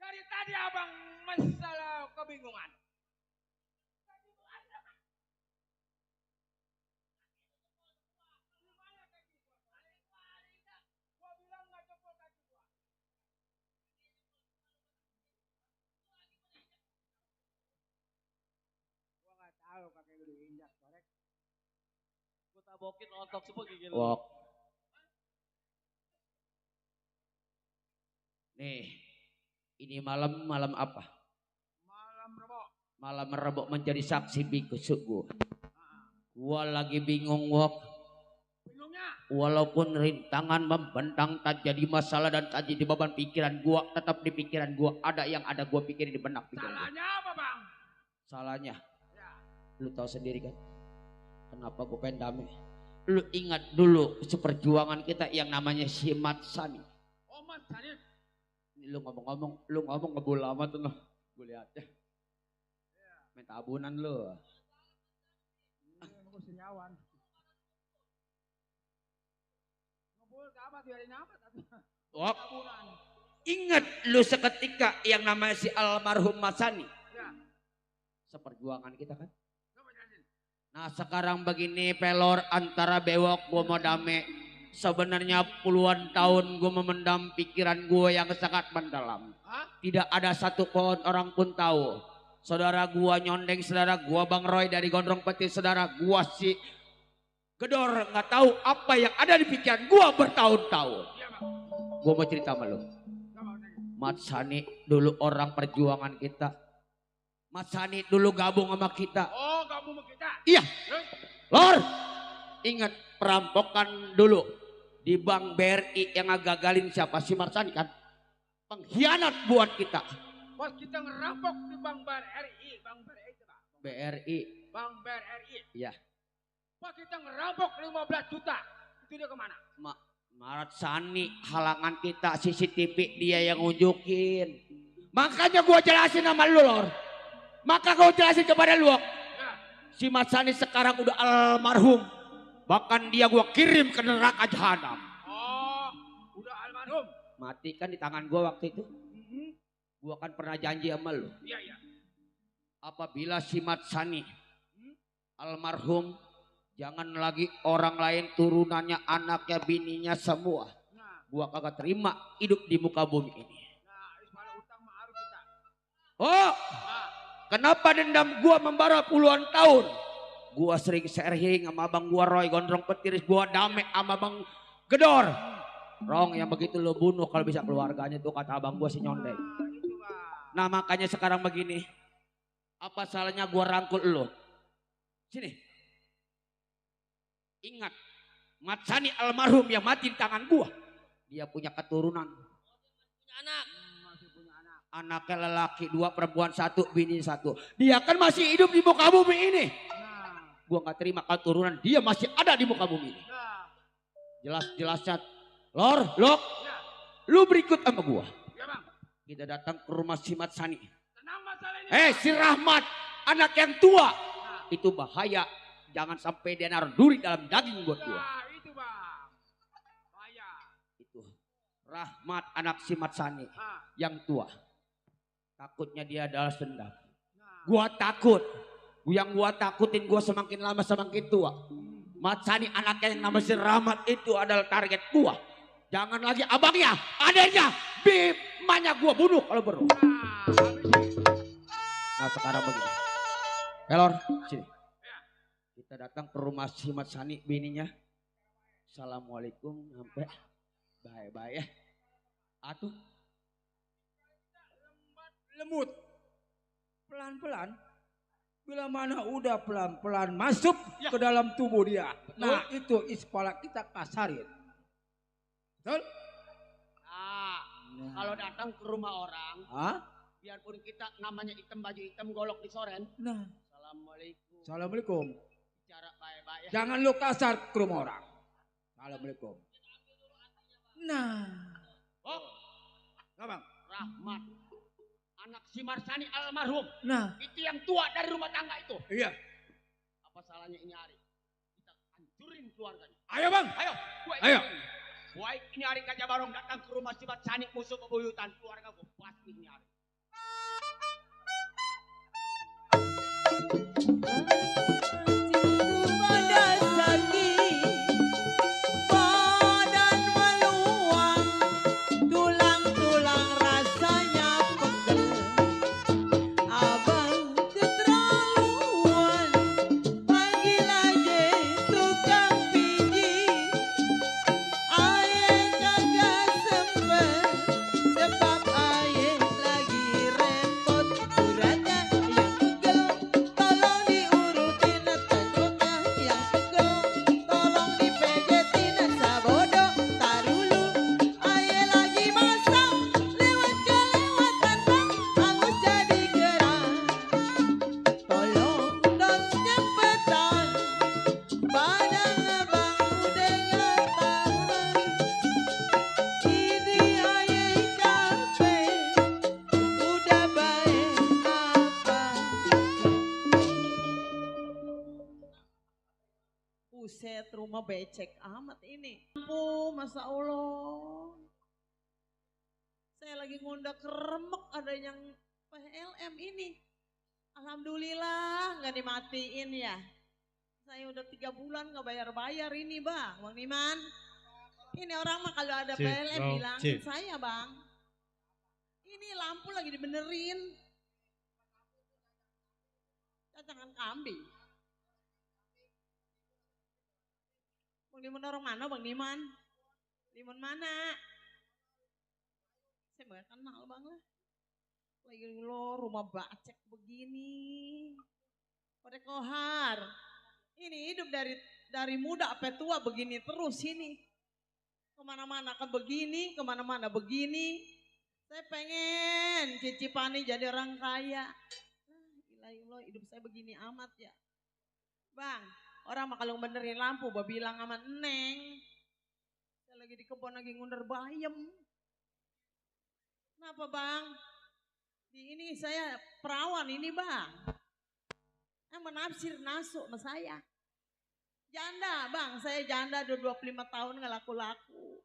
Dari tadi abang masalah kebingungan. Gua nggak tahu kakek udah injak korek. Gue tabokin otak semua gigi lu. Wok. Nih, ini malam apa? Malam Rebo. Malam Rebo menjadi saksi bikusuk gua. Gua lagi bingung, Wok. Bingungnya. Walaupun rintangan membentang tak jadi masalah dan tak jadi beban pikiran gua, tetap di pikiran gua ada yang ada gua pikirin di benak pikiran gua. Salahnya apa bang? Salahnya, Ya. lu tahu sendiri kan? Kenapa gua pengen damai? Lu ingat dulu seperjuangan kita yang namanya si Mat Sani. Oh Mat Sani. Lu ngomong ngebul amat tuh noh. Gue lihat ya. Minta abunan lu. Aku senyawan. Ngebul kamat biarin apa tapi. Oh, ingat lu seketika yang namanya si almarhum Mat Sani. Ya. Seperjuangan kita kan. Coba jelasin. Nah sekarang begini pelor antara bewok gue mau damai. Sebenarnya puluhan tahun gue memendam pikiran gue yang sangat mendalam. Hah? Tidak ada satu pohon orang pun tahu. Saudara gue nyondeng, saudara gue Bang Roy dari Gondrong Peti, saudara gue si Gedor nggak tahu apa yang ada di pikiran gue bertahun-tahun. Iya bang. Gue mau cerita sama lu. Coba tanya. Mat Sani dulu orang perjuangan kita. Mat Sani dulu gabung sama kita. Oh kamu mau kita. Iya. Terus? Lor, ingat perampokan dulu di Bank BRI yang gagalin siapa si Mat Sani kan? Pengkhianat buat kita. Pas kita ngerampok di Bank BRI. Bank BRI itu bang. BRI, Bank BRI. iya. Pas kita ngerampok 15 juta. Itu dia kemana? Mat Sani halangan kita, CCTV dia yang nunjukin. Makanya gua jelasin sama lu Lor. Maka gua jelasin kepada lu. Ya. Si Mat Sani sekarang udah almarhum. Bahkan dia gua kirim ke neraka jahanam. Oh udah almarhum. Mati kan di tangan gua waktu itu. Gua kan pernah janji sama lu. Iya iya. Apabila si Mat Sani almarhum, jangan lagi orang lain turunannya, anaknya, bininya semua. Nah. Gua kagak terima hidup di muka bumi ini. Nah Ismail utang ma'aruf kita. Oh, Nah. kenapa dendam gua membara puluhan tahun? Gua sering sharing sama abang gua Roy Gondrong Petiris, gua damai sama bang Gedor. Rong yang begitu lo bunuh kalau bisa keluarganya tuh kata abang gua si nyondeng. Nah itu bang. Nah makanya sekarang begini, apa salahnya gua rangkul lo? Sini. Ingat, Mat Sani almarhum yang mati di tangan gua. Dia punya keturunan. Punya anak. Masih punya anak. Anaknya lelaki 2, perempuan 1, bini 1. Dia kan masih hidup di muka bumi ini. Nah. Gua gak terima keturunan dia masih ada di muka bumi ini. Nah. Jelas-jelasnya, Lor, Ya. lu berikut sama gua. Ya bang. Kita datang ke rumah si Mat Sani. Tenang masalah ini. Si Rahmat, anak yang tua. Nah. Itu bahaya. Jangan sampai dia naruh duri dalam daging buat gua. Nah itu bang. Bahaya. Itu Rahmat anak si Mat Sani Nah. yang tua. Takutnya dia adalah dendam. Nah. Gua takut. Yang gua takutin gua semakin lama semakin tua. Mat Sani anaknya yang nama si Rahmat itu adalah target gua. Jangan lagi abangnya, adanya, bimanya gua bunuh kalau perlu. Nah. Habis ini. Nah sekarang begini. Pelor, sini. Kita datang ke rumah si Mat Sani bininya. Assalamualaikum sampai bye-bye ya. Atuh. Lemut. Pelan-pelan. Bila mana udah pelan-pelan masuk ke dalam tubuh dia. Nah itu ispala kita kasarin. Betul? Nah, kalau datang ke rumah orang, Hah? biarpun kita namanya hitam baju hitam golok di soren. Nah. Assalamualaikum. Assalamualaikum. Bicara bye-bye ya. Jangan lu kasar ke rumah orang. Assalamualaikum. Nah. Oh, Nah bang. Rahmat. Anak si Marsani almarhum. Nah. Itu yang tua dari rumah tangga itu. Iya. Apa salahnya ini hari? Kita hancurin keluarganya. Ayo bang. Ayo. Ayo. Baik ini hari Kaja Barong datang ke rumah si Marsani musuh bebuyutan keluarga gue. Pasti ini hari. Pada sakit, badan meluang, tulang-tulang rasanya pegel. Abang keterlaluan, panggil aja tukang pijit. Ayah kagak sempet, sebab ayah lagi repot. Suratnya yang pegel, tolong diurut. mah becek amat ini. Lampu, Masya Allah. Saya lagi ngundang keremek ada yang PLM ini. Alhamdulillah nggak dimatiin ya. Saya udah 3 bulan nggak bayar-bayar ini bang Niman. Ini orang mah kalau ada PLM bilangin saya bang. Ini lampu lagi dibenerin. Cacangan kambing. Bang Niman orang mana Bang Niman? Niman mana? Saya nggak kenal bang lah. Lagi lo rumah bacek begini. Pada kohar. Ini hidup dari muda sampai tua begini terus ini. Kemana-mana kan begini, kemana-mana begini. Saya pengen Cicipani jadi orang kaya. Gila hidup saya begini amat ya. Bang, orang mah kalau benerin lampu, bilang sama Neng. Saya lagi di kebun lagi ngunder bayam. Kenapa bang? Di ini saya perawan ini bang. Yang menafsir nasuk sama saya. Janda bang, saya janda udah 25 tahun gak laku-laku.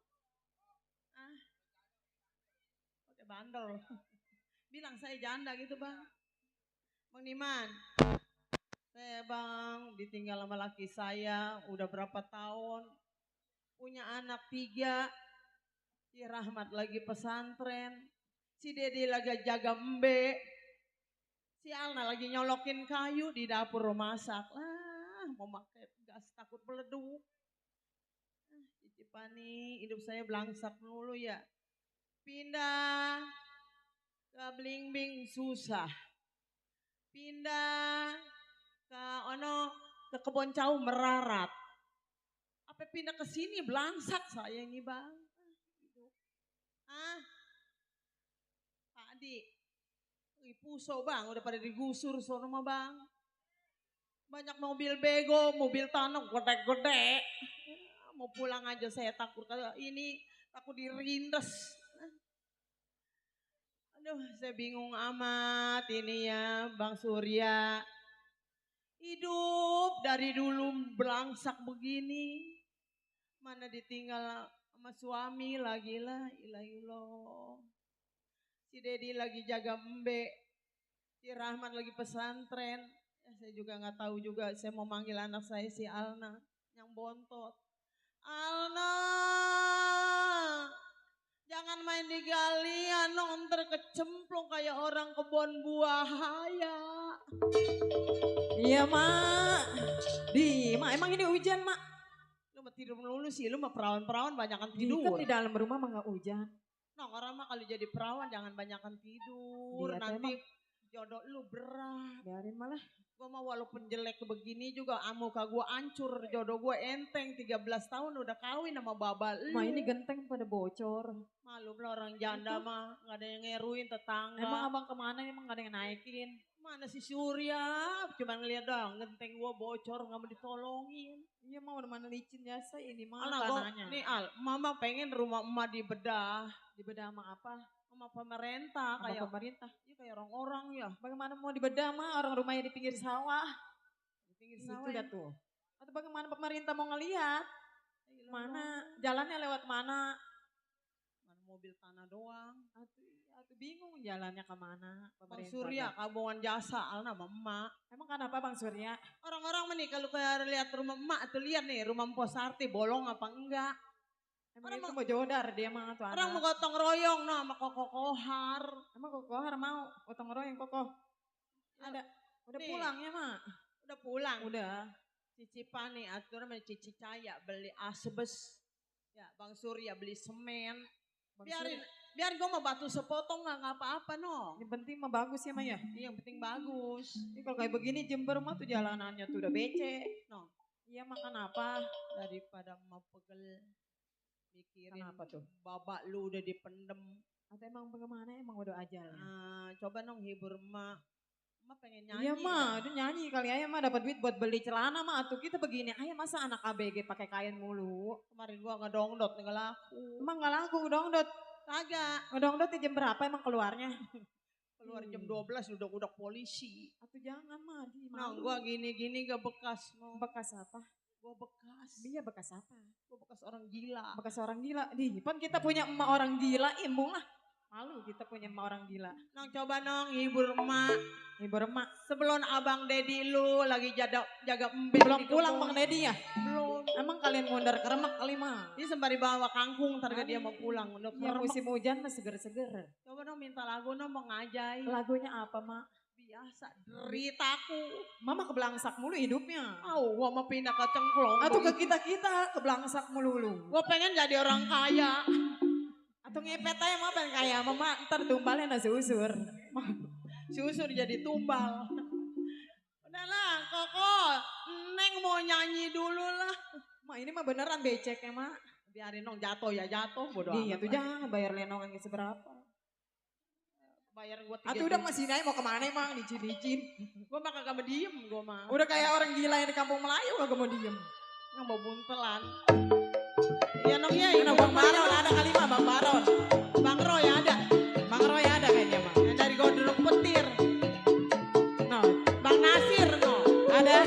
Pakai bandel. Bilang saya janda gitu bang. Bang Niman, saya bang ditinggal sama laki saya udah berapa tahun. Punya anak 3. Si Rahmat lagi pesantren. Si Dede lagi jaga embe. Si Alna lagi nyolokin kayu di dapur masak. Lah mau pakai gas takut meleduk. Cicipani hidup saya belangsak dulu ya. Pindah ke Blingbing susah. Pindah ke Kebon Cau merarat. Apa pindah ke sini belangsak saya ini bang. Pak Adi. Puso bang, udah pada digusur sono mah bang. Banyak mobil bego, mobil tanah gede-gede. Mau pulang aja saya takut ini, takut dirindes. Aduh, saya bingung amat ini ya, Bang Surya. Hidup dari dulu belangsak begini. Mana ditinggal sama suami lagi lah, ilah. Si Dedi lagi jaga embe. Si Rahmat lagi pesantren. Ya, saya juga nggak tahu juga. Saya mau manggil anak saya si Alna yang bontot. Alna, jangan main di galian, ntar kecemplung kayak orang kebun buahaya. Iya mak. Mak emang ini hujan mak? Lu mau tidur melulu sih, lu mah perawan-perawan banyakan Kan tidur. di dalam rumah mah nggak hujan. Nah orang mah kalau jadi perawan jangan banyakan tidur. Dia Nanti jodoh lu berat. Biarin malah. Gue mah walaupun jelek begini juga muka gue hancur. Jodoh gue enteng 13 tahun udah kawin sama babal lu. Ma ini genteng pada bocor. Malu lah orang janda mah gak ada yang ngeruin tetangga. Emang abang kemana emang gak ada yang naikin? Mana si Surya? Cuma ngeliat doang genteng gue bocor gak mau ditolongin. Iya mah udah mana licin jasa ini mah tanahnya. Nih Al, mama pengen rumah emak dibedah. Dibedah sama apa? Sama pemerintah. Sama kayak pemerintah? Iya kayak orang-orang ya. Bagaimana mau dibedah mah orang rumahnya di pinggir sawah. Di pinggir sawah itu dah tuh. Atau bagaimana pemerintah mau ngelihat? Mana jalannya lewat mana? Mana mobil tanah doang. Atuh bingung jalannya kemana. Bang Surya kabungan jasa Alna sama emak. Emang kenapa Bang Surya? Orang-orang mah nih kalau kayak lihat rumah emak tuh lihat nih rumah Mpok Sarti bolong apa enggak. Emang itu mau jodar dia mah tuh orang mau gotong royong no sama Koko Kohar. Emang Koko Kohar mau gotong royong Koko? Ada. Udah nih, pulang ya mak? Udah pulang. Udah. Cicipan nih aturan sama Cici Caya beli asbes. Ya Bang Surya beli semen. Biar gue mau batu sepotong nggak apa-apa no. Yang penting mah bagus ya Maya. Yang penting bagus. Ini kalau kayak begini Jember mah tuh jalanannya tuh udah becek. No. Iya makan apa? Daripada mau pegel mikirin apa tuh? Babak lu udah dipendem. Atau emang bagaimana emang udah ajal. Coba dong hibur emak. Emak pengen nyanyi. Iya mah, udah nyanyi kali ayah mah dapat duit buat beli celana mah atuh kita begini. Ayah masa anak ABG pakai kain mulu. Kemarin gua ngedongdot nggak laku. Emang nggak laku ngedongdot? Kagak. Ngedongdot di jam berapa emang keluarnya? Keluar jam 12 udah polisi. Atau jangan mah di Nah gua gini-gini gak bekas. Bekas apa? Gue bekas. Dia bekas apa? Gue bekas orang gila. Bekas orang gila. Di, pan kita punya emak orang gila, imbung lah. Malu kita punya emak orang gila. Nong coba nong hibur emak. Ibu emak. Sebelum abang Dedi lu lagi jaga embel. Belum di pulang kebun. Bang Dedi ya? Belum. Emang kalian ngundar ke Remek kali mah? Dia sembari bawa kangkung targa dia mau pulang. Udah Ya keremek. musim hujan mah seger-seger. Coba dong minta lagu dong mau ngajai. Lagunya apa mak? Biasa deritaku. Mama kebelangsak mulu hidupnya. Gua mau pindah ke cengklong. Atau ke kita-kita kebelangsak melulu. Gue pengen jadi orang kaya. Atau ngepet aja mah pengen kaya mama ntar tumbalnya nasi usur. Susur jadi tumbal. Udahlah Koko, Neng mau nyanyi dulu lah. Mak ini mah beneran becek ya mak. Biarin dong jatuh ya jatuh. Bodo Iya amat tuh lah. jangan bayar lenongan ke seberapa. Bayar gue 3 Atau udah masih naik mau kemana emang licin-licin. Gue mah kagak mau diem gue mah. Udah kayak orang gila yang di kampung Melayu kagak mau diem. Nggak mau buntelan. Iya nong ya. Mana Bang Baron ada kali mah Bang Baron. Bang Roy ada. Bang Roy ada kayaknya mah. Yang dari Gondrong Petir. No, Bang Nasir no. ada.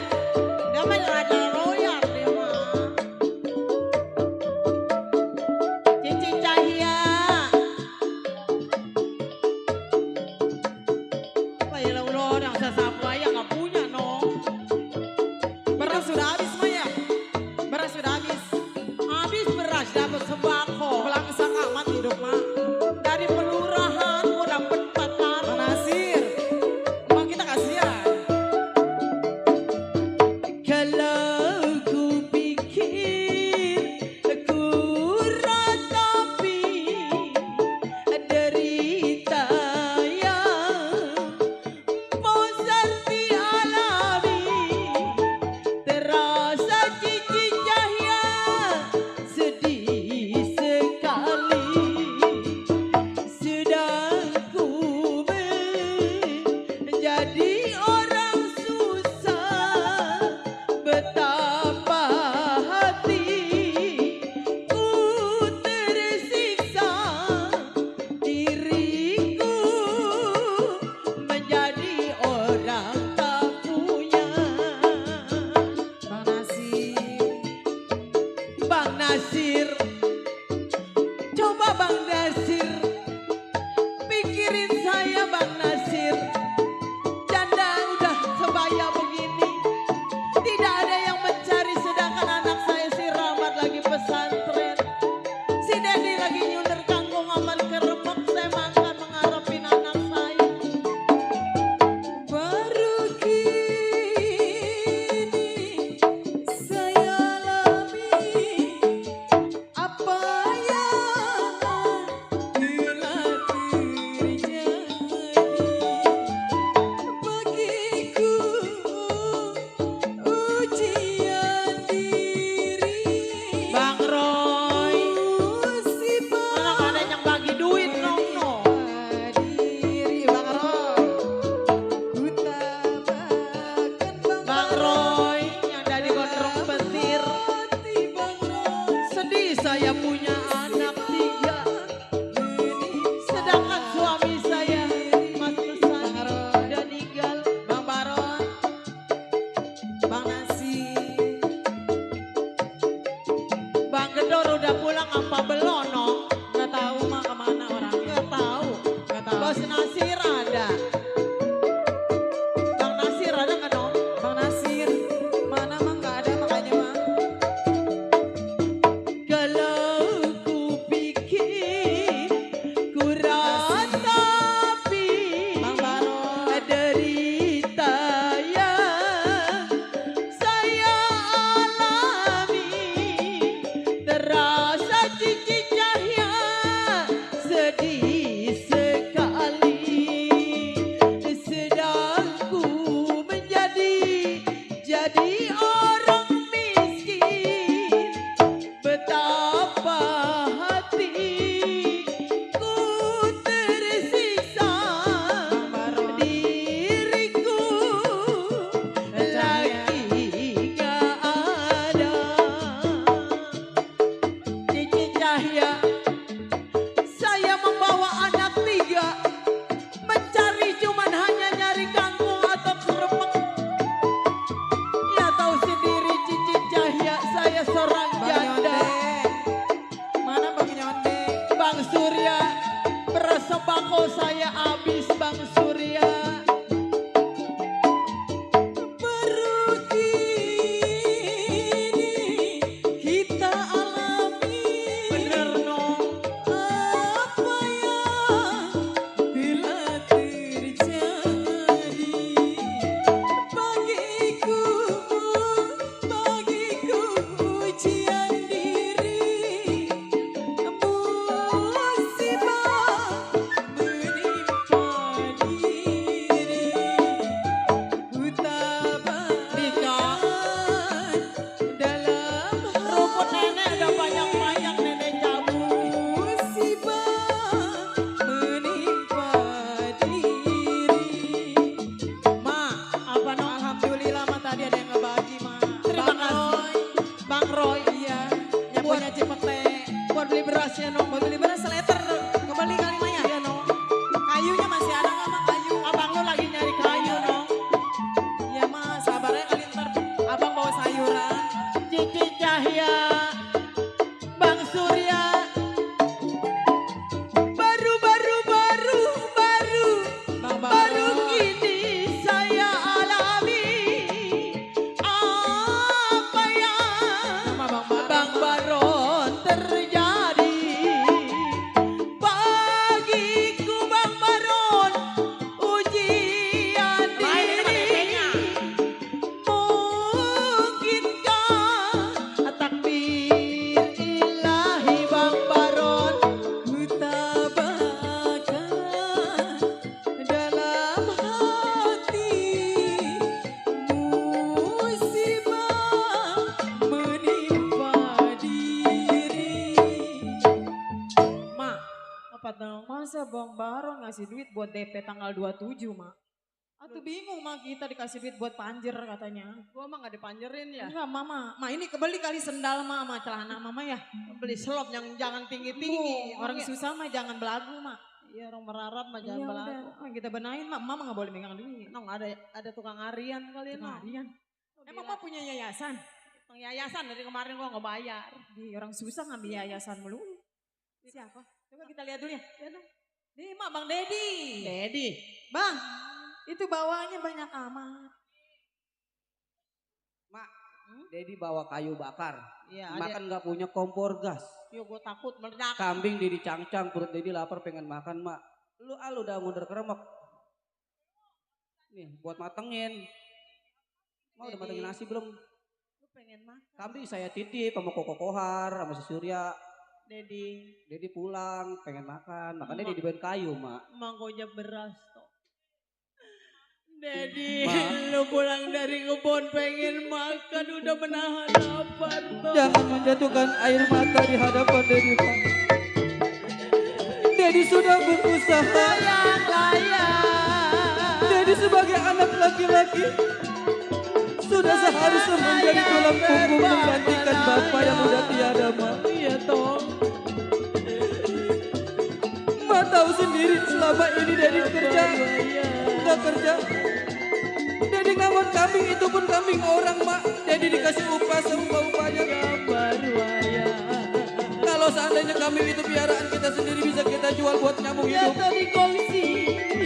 Dia mah Raja Royal dia mah. Cici Cahya. Wah ya Allah yang sesapu aja gak punya no. Beras sudah habis mah ya. Beras sudah habis. Habis beras dapat sembako. Belangsak amat hidup mah. Dari pelurahan gua dapet 4 karung. Nasir. Emang kita kasihan. Kalau ku pikir ku ratapi derita yang bosan dialami, terasa cici cahaya sedih sekali. Sedang ku menjadi orang susah, betapa hatiku tersiksa, diriku menjadi orang tak punya. Bang Nasir. Bang Nasir, coba Bang Nasir, pikirin saya Bang Nasir. Janda udah sebaya begini, tidak ada yang mencari sedangkan anak saya si Rahmat lagi pesantren. Si Dedi lagi nyunder kangkung aman ke Remek, saya makan mengharapin anak saya. Baru kini saya alami apa yang Bang Surya, beras sembako saya habis Bang Surya. Baru kini kita alami. Bener nong. Apa yang telah terjadi bagiku, bagiku ujian diri. Musibah menimpa diri, ku tabahkan dalam rumput nenek ada banyak-banyak nenek jamu. Musibah menimpa diri. Ma, apa nong? Alhamdulillah ma tadi ada yang ngebagi ma. Terima kasih. Bang Roy, iya. Yang punya Cipete. Buat beli berasnya nong. Buat beli beras seliter. Kembali kali ma ya? Iya nong. Kayunya masih ada nggak ma kayu? Abang lu lagi nyari kayu nong. Iya ma, sabar ya kali ntar. Abang bawa sayuran. Cici Cahya, Bang Surya. Baru kini saya alami apa yang Bang Baron terjadi bagiku Bang Baron ujian diri. Mungkinkah takdir ilahi Bang Baron ku tabahkan dalam hati. Musibah menimpa diri. Ma, apa dong? Masa Bang Baron ngasih duit buat DP tanggal 27 ma? Atuh bingung ma kita dikasih duit buat panjer katanya. Gua mah gak dipanjerin ya. Enggak mama, ma ini kebeli kali sendal mama celana mama ya. Beli selop yang jangan tinggi-tinggi. Orang susah mah jangan belagu ma. Iya orang merarat mah Iya jangan udah, belagu. kita benahin ma, mama gak boleh megang duit. Nong ada tukang harian kali nong. Harian. Emang ma punya yayasan? Tukang yayasan dari kemarin gua nggak bayar. Di orang susah ngambil yayasan melulu. Siapa? Coba kita lihat dulu ya. Ya dong. Nih mak Bang Dedi. Dedi. Bang, itu bawaannya banyak amat. Dedi bawa kayu bakar. Iya ada. Makan nggak punya kompor gas. Yo gua takut meledak. Kambing Dedi cangcang, perut Dedi lapar pengen makan mak. Lu udah mundur keremek. Nih buat matengin. Mau udah Dedi. matengin nasi belum? Lu pengen makan. Kambing saya titip sama Koko Kohar sama si Surya. Dedi. Dedi pulang pengen makan. Makanya Dedi bawain kayu mak. Mangkonya beras toh. Dedi, Ma. lu pulang dari kebun pengen makan udah menahan lapar toh. Jangan menjatuhkan air mata di hadapan Dedi Pak. Dedi sudah berusaha. Layang. Dedi sebagai anak laki-laki sudah seharusnya menjadi tulang punggung menggantikan bapak yang udah tiada ma. Iya toh. Ma tahu sendiri selama ini Dedi kerja, nggak kerja. Dedi ngawat kambing itu pun kambing orang mak. Dedi dikasih upah seupah-upahnya. Baru ayah. Kalau seandainya kambing itu piaraan kita sendiri bisa kita jual buat nyambung Ya hidup. tadi kongsi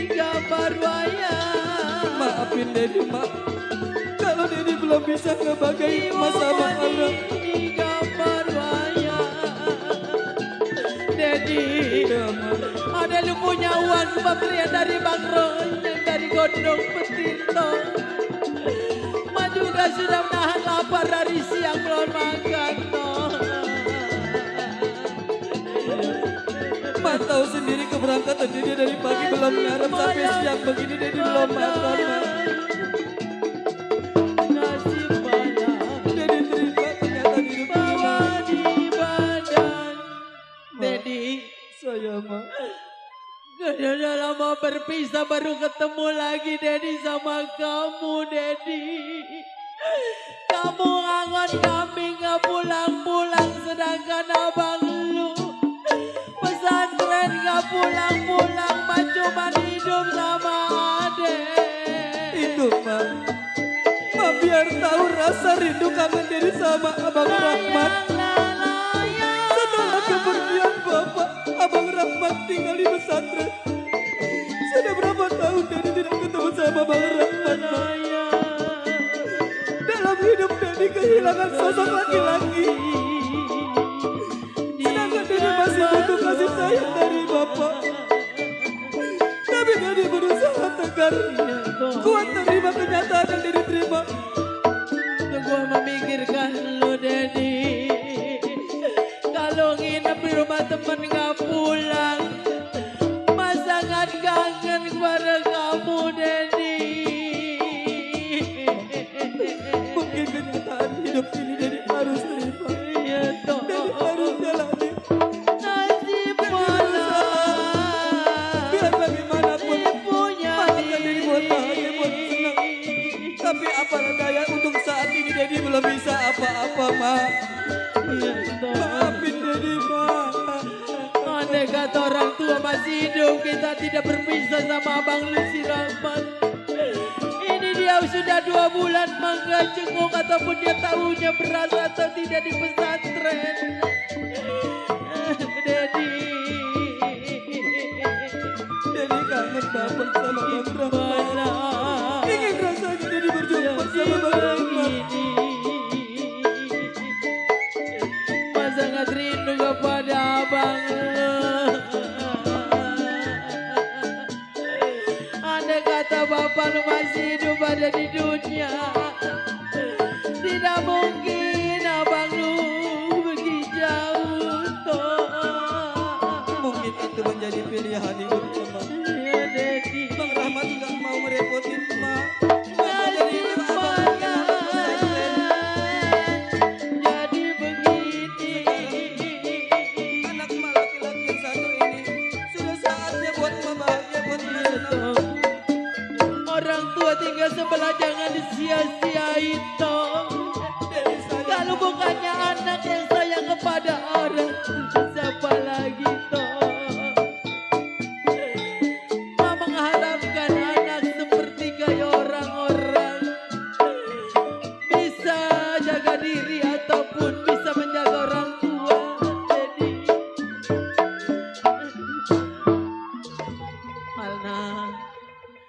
gambar ayah. Maafin Dedi mak. Kalau Dedi belum bisa ngebagain emas sama Allah. Gambar ayah. Dedi. Ya, Ma. Ada lu punya uang pemberian dari Bang Roy yang dari Gondong Petito. Ma juga sudah menahan lapar dari siang belum makan toh. Ma tahu sendiri keberangkatan Dedi dari pagi belum ngarep sampai siang begini Dedi belum makan Ma. Nasib malam Dedi terima kenyataan hidup bawa ini. di badan. Dedi, Saya Ma. udah lama berpisah baru ketemu lagi Dedi sama kamu Dedi. Kamu angon kambing gak pulang-pulang sedangkan abang lu pesantren gak pulang-pulang mah cuma hidup sama adek. Itu Ma. Ma biar tahu rasa rindu kangen Dedi sama Abang Rahmat. Layang, layang. Setelah kepergian Bapak, Abang Rahmat tinggal di pesantren. Sudah berapa tahun Dedi tidak ketemu sama Bang Rahmat, Ma. Dalam hidup Dedi kehilangan sosok laki-laki. Sedangkan Dedi masih butuh kasih sayang dari Bapak. Tapi Dedi berusaha tegar, kuat terima kenyataan yang Dedi terima. Gua memikirkan lu Dedi. Kalau nginep di rumah temen gak pulang, Mas sangat kangen kepada kamu Dedi. Mungkin kenyataan hidup ini Dedi harus terima. Iya toh. Dedi harus jalani. Nasib malam. Biar bagaimanapun Punya maafkan Dedi buat bahagia, buat senang. Tapi apalah daya untuk saat ini Dedi belum bisa apa-apa, Ma. Iya toh. Maafin Dedi, Ma. Andai kata orang tua masih hidup, kita tidak berpisah sama Abang Lu si Rahmat. Ini dia sudah 2 bulan mangga jenguk ataupun dia tahunya berasa atau tidak di pesantren. Dedi. Dedi kangen banget sama Bang Rahmat. Ingin rasanya Dedi berjumpa sama Bang Rahmat. Mas sangat rindu kepada Abang Lu. Andai kata Bapak Lu masih hidup ada di dunia, tidak mungkin Abang Lu pergi jauh toh. Mungkin itu menjadi pilihan hidup, Ma. Ya Dedi. Bang Rahmat juga mau merepotin, Ma. Jadi mana jadi begini. Anak Ma laki-laki yang satu ini sudah saatnya buat Ma bahagia, buat Ma senang. Orang tua tinggal sebelah jangan disia-siain toh. Dedi sayang. Kalau bukannya anak yang sayang kepada orang, siapa lagi toh? Ma mengharapkan anak seperti kayak orang-orang bisa jaga diri ataupun bisa menjaga orang tua. Jadi Alna,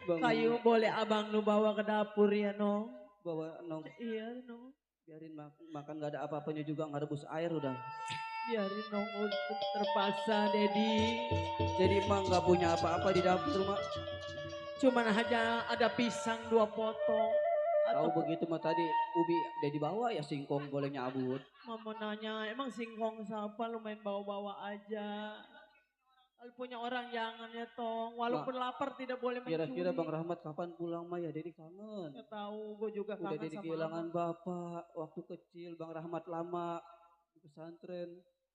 Bang, kayu boleh abang lu bawa ke dapur ya Nong? bawa Nong, Iya Nong. biarin makan gak ada apa-apanya juga, nggak rebus air udah. Biarin Nong untuk terpaksa Dedi. Jadi emang nggak punya apa-apa di dapur, Ma. Cuman hanya ada pisang 2 potong. Tahu Atau begitu mah tadi ubi Dedi bawa ya singkong boleh nyabut. mama nanya, emang singkong siapa lu main bawa-bawa aja. Kalau punya orang jangan ya Tong. Walaupun lapar tidak boleh mencuri. Kira-kira Bang Rahmat kapan pulang mah ya Dedi kangen. Nggak tahu, gue juga Udah kangen Dedi sama kehilangan abang. bapak waktu kecil, Bang Rahmat lama di pesantren.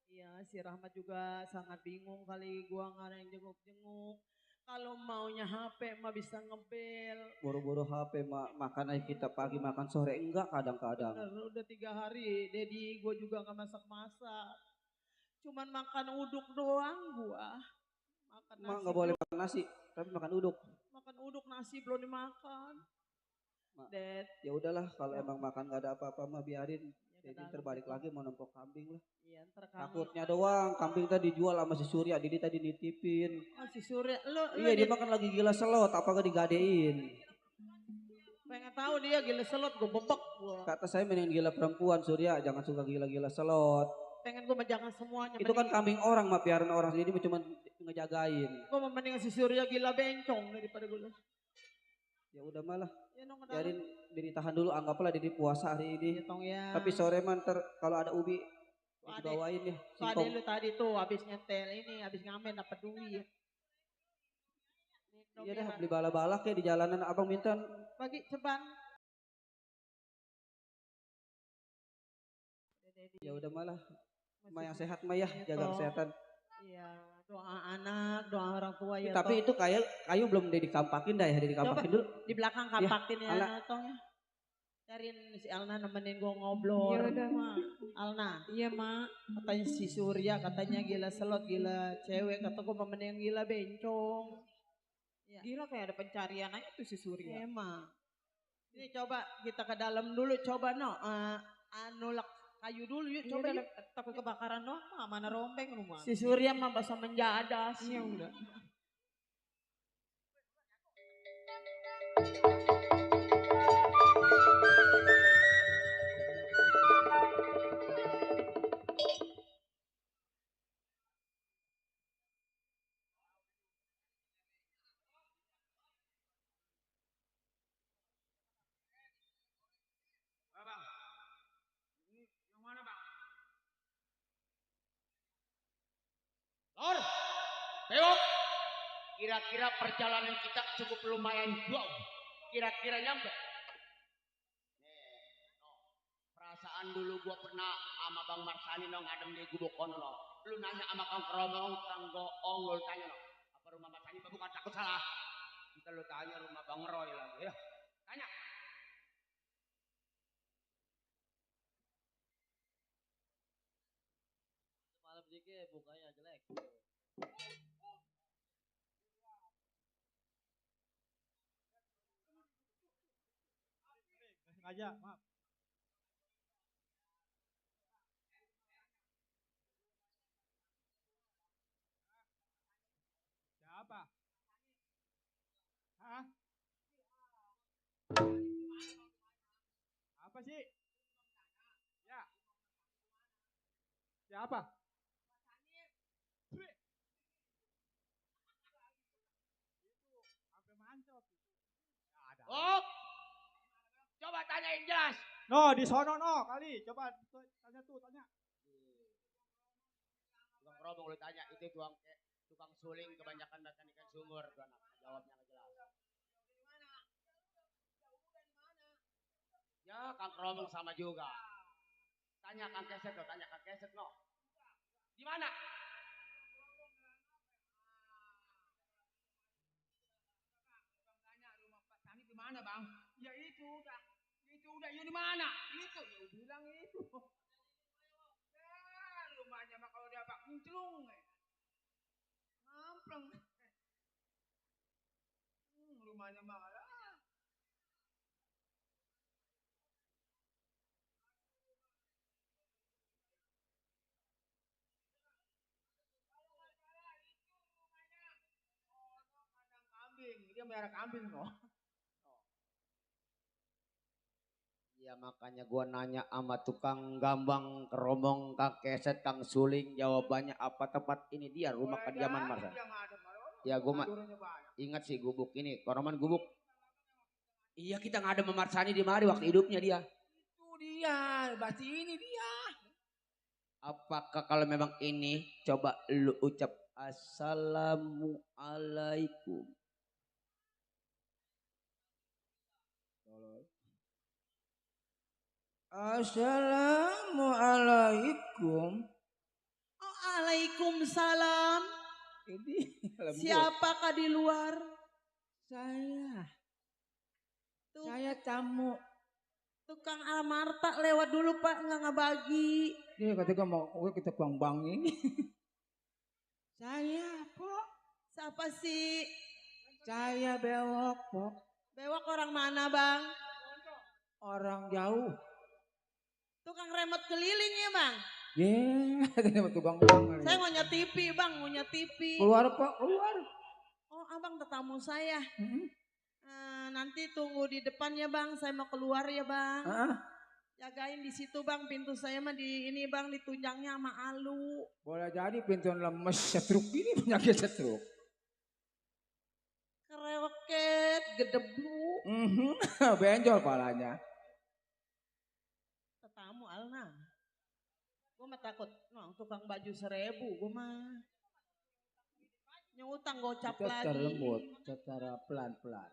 Iya, si Rahmat juga sangat bingung kali gua nggak ada yang jenguk-jenguk. Kalau maunya HP mah bisa ngebel. Boro-boro HP makan aja kita pagi makan sore enggak kadang-kadang. Bener, udah 3 hari, Dedi gue juga nggak masak-masak. Cuman makan uduk doang gua. Makan Mak nasi nggak boleh belum- makan nasi, tapi makan uduk. makan uduk nasi belum dimakan. Mak. Ded, Ya udahlah kalau emang makan nggak ada apa-apa mah biarin. ya Dedi udah, terbalik gitu. lagi mau nempok kambing lah. Iya, ntar kami. Takutnya doang kambing tadi dijual sama si Surya, Dedi tadi nitipin. Oh, si Surya, lu Iya dia makan lagi gila selot, apakah digadein? pengen tahu dia gila selot gue bebek gua. Kata saya mending gila perempuan Surya, jangan suka gila-gila selot. Pengen gue menjangan semuanya. Itu kan kambing orang mah piaran orang jadi cuma ngejagain. gue mendingan si Surya gila bencong daripada gue. Ya udah malah Ya nong biarin Dedi tahan dulu, anggaplah Dedi puasa hari ini. Ya tong ya. Tapi sore man kalau ada ubi Ade. dibawain ya So ada singkong. lu tadi tuh habis nyetel ini, habis ngamen dapat duit. Nih, Dong, Iya dah ya. beli bala-bala kayak di jalanan abang minta. Bagi ceban. Ya udah malah Masih mah yang sehat mah ya, Iya, jaga toh. kesehatan. Iya, doa anak, doa orang tua ya. Tapi toh. itu kayu belum Dedi kampakin dah ya, Dedi kampakin dulu. Di belakang kampakin ya, Alna. tong ya. Cariin si Alna nemenin gue ngobrol. Ya udah, Ma. Alna, Iya, Mak. katanya si Surya katanya gila selot, gila cewek, kata gue memening gila bencong. Gila kayak ada pencarian aja tuh si Surya. Emang. Ini coba kita ke dalam dulu, coba no. Anu kayu dulu yuk, Iya, coba udah, yuk. takut kebakaran doang mah, mana rombeng rumah. Si Surya mah bahasa menjadas. Iya udah. Bang. Ini yang mana, Bang? Lor, bewok. Kira-kira perjalanan kita cukup lumayan jauh. Kira-kira nyampe. Perasaan dulu gua pernah sama Bang Marsani no ngadem di gubuk kono no. Lu nanya sama Kang Keromong, Kang Goong, lu tanya no. Apa rumah Marsani bukan takut salah. Kita lu tanya rumah Bang Roy lagi ya. Tanya. Semalam dikit bukanya jelek. Sengaja, maaf. Siapa? Hah? Apa sih? Ya. Siapa? Wih. Itu sampai mancot. Ya, ada. Oh, coba tanya yang jelas. No, di sono no kali. Coba tanya tuh, tanya. Tukang Keromong lu tanya, itu tukang suling kebanyakan makan ikan sumur tuh anak. Jawabnya nggak jelas. Ya, Kang Keromong sama juga. Tanya Kang Keset no, tanya Kang Keset no. Di mana? Tanya rumah Pak Sani di mana, Bang? Ya itu udah. Itu udah di mana? Itu ya bilang itu. Ya, rumahnya mah kalau dia Pak Kinclung. Ngampleng. Rumahnya mah ada. Kambing, dia merah kambing loh. Ya makanya gua nanya sama tukang gambang, Keromong, Kang Keset, Kang Suling, jawabannya apa tepat ini dia rumah kediaman Marsani. Ya gua mah ingat sih gubuk ini, Koroman gubuk. Iya kita ngadem sama Marsani di mari waktu hidupnya dia. Itu dia, berarti ini dia. Apakah kalau memang ini coba lu ucap assalamualaikum. Assalamualaikum. Waalaikumsalam. Ini lembut. Siapakah di luar? Saya. Tuh, Saya tamu. tukang Amarta lewat dulu Pak, nggak ngebagi. Dia ketika mau kita bang ini. Saya, Pok. Siapa sih? Saya bewok, Pok. Bewok orang mana Bang? Orang jauh. Tukang remote keliling ya Bang? Yeah, tukang bang. Saya mau TV Bang, mau TV. Keluar, Pok, keluar. Oh abang tetamu saya. Hmm. Nanti tunggu di depan ya Bang, saya mau keluar ya Bang. Jagain di situ Bang, pintu saya mah di ini Bang, ditunjangnya sama alu. Boleh jadi pintu lemes setruk ini penyakit setruk. Kereoket, gedebluk. Benjol palanya. Tetamu Alna. Gue mah takut, tukang baju 1.000 gue mah. Nyutang gocap Kita lagi. terlembut secara pelan-pelan.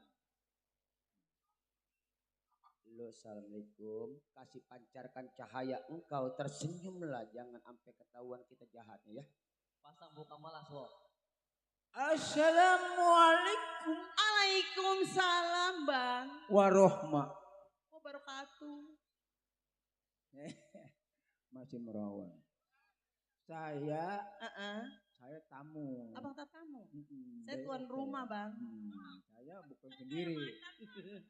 Halo, assalamualaikum. Kasih pancarkan cahaya engkau, tersenyumlah, jangan sampai ketahuan kita jahatnya ya. Pasang buka malas wo. Assalamualaikum Waalaikumsalam Bang. warahmah. Wabarakatuh. Masih merawan. Saya tamu. Abang tatamu. Saya Saya tuan rumah Bang. Saya bukan sendiri.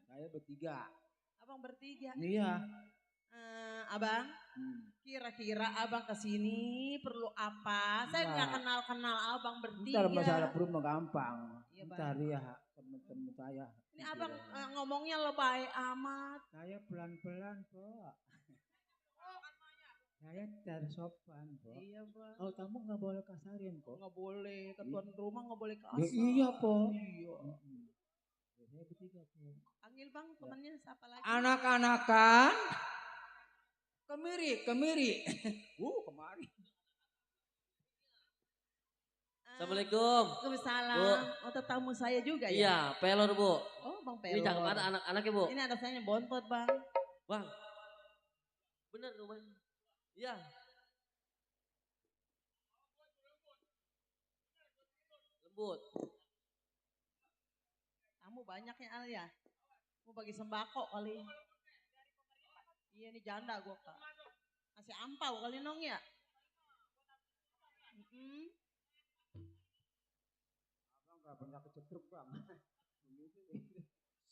Saya bertiga. Abang bertiga. Iya. Abang, kira-kira abang kesini perlu apa? Saya nggak kenal-kenal abang bertiga. Ntar masalah perut mah gampang. Iya, Bang. Ntar ya temen-temen saya. Ini abang ngomongnya lebay amat. Saya pelan-pelan kok. Saya tersopan kok. Iya bang. Kalau tamu nggak boleh kasarin kok. Nggak boleh, ke tuan rumah nggak boleh kasar. Ya, iya po. Iya. Saya bertiga po. Panggil bang temannya siapa lagi? Anak-anakan. Kemiri. Kemari. Assalamualaikum. Waalaikumsalam. Bu. Oh tamu saya juga ya? Iya, pelor Bu. Oh bang Ini Pelor. cakep ada anak-anaknya Bu. Ini anak saya bontot bang. Bang. Bener rumahnya. Iya. Lembut. Kamu banyak ya Al ya? Mau bagi sembako kali. Iya nih janda gua kak. Masih ampau kali nong ya? Abang nggak pernah kecetruk bang.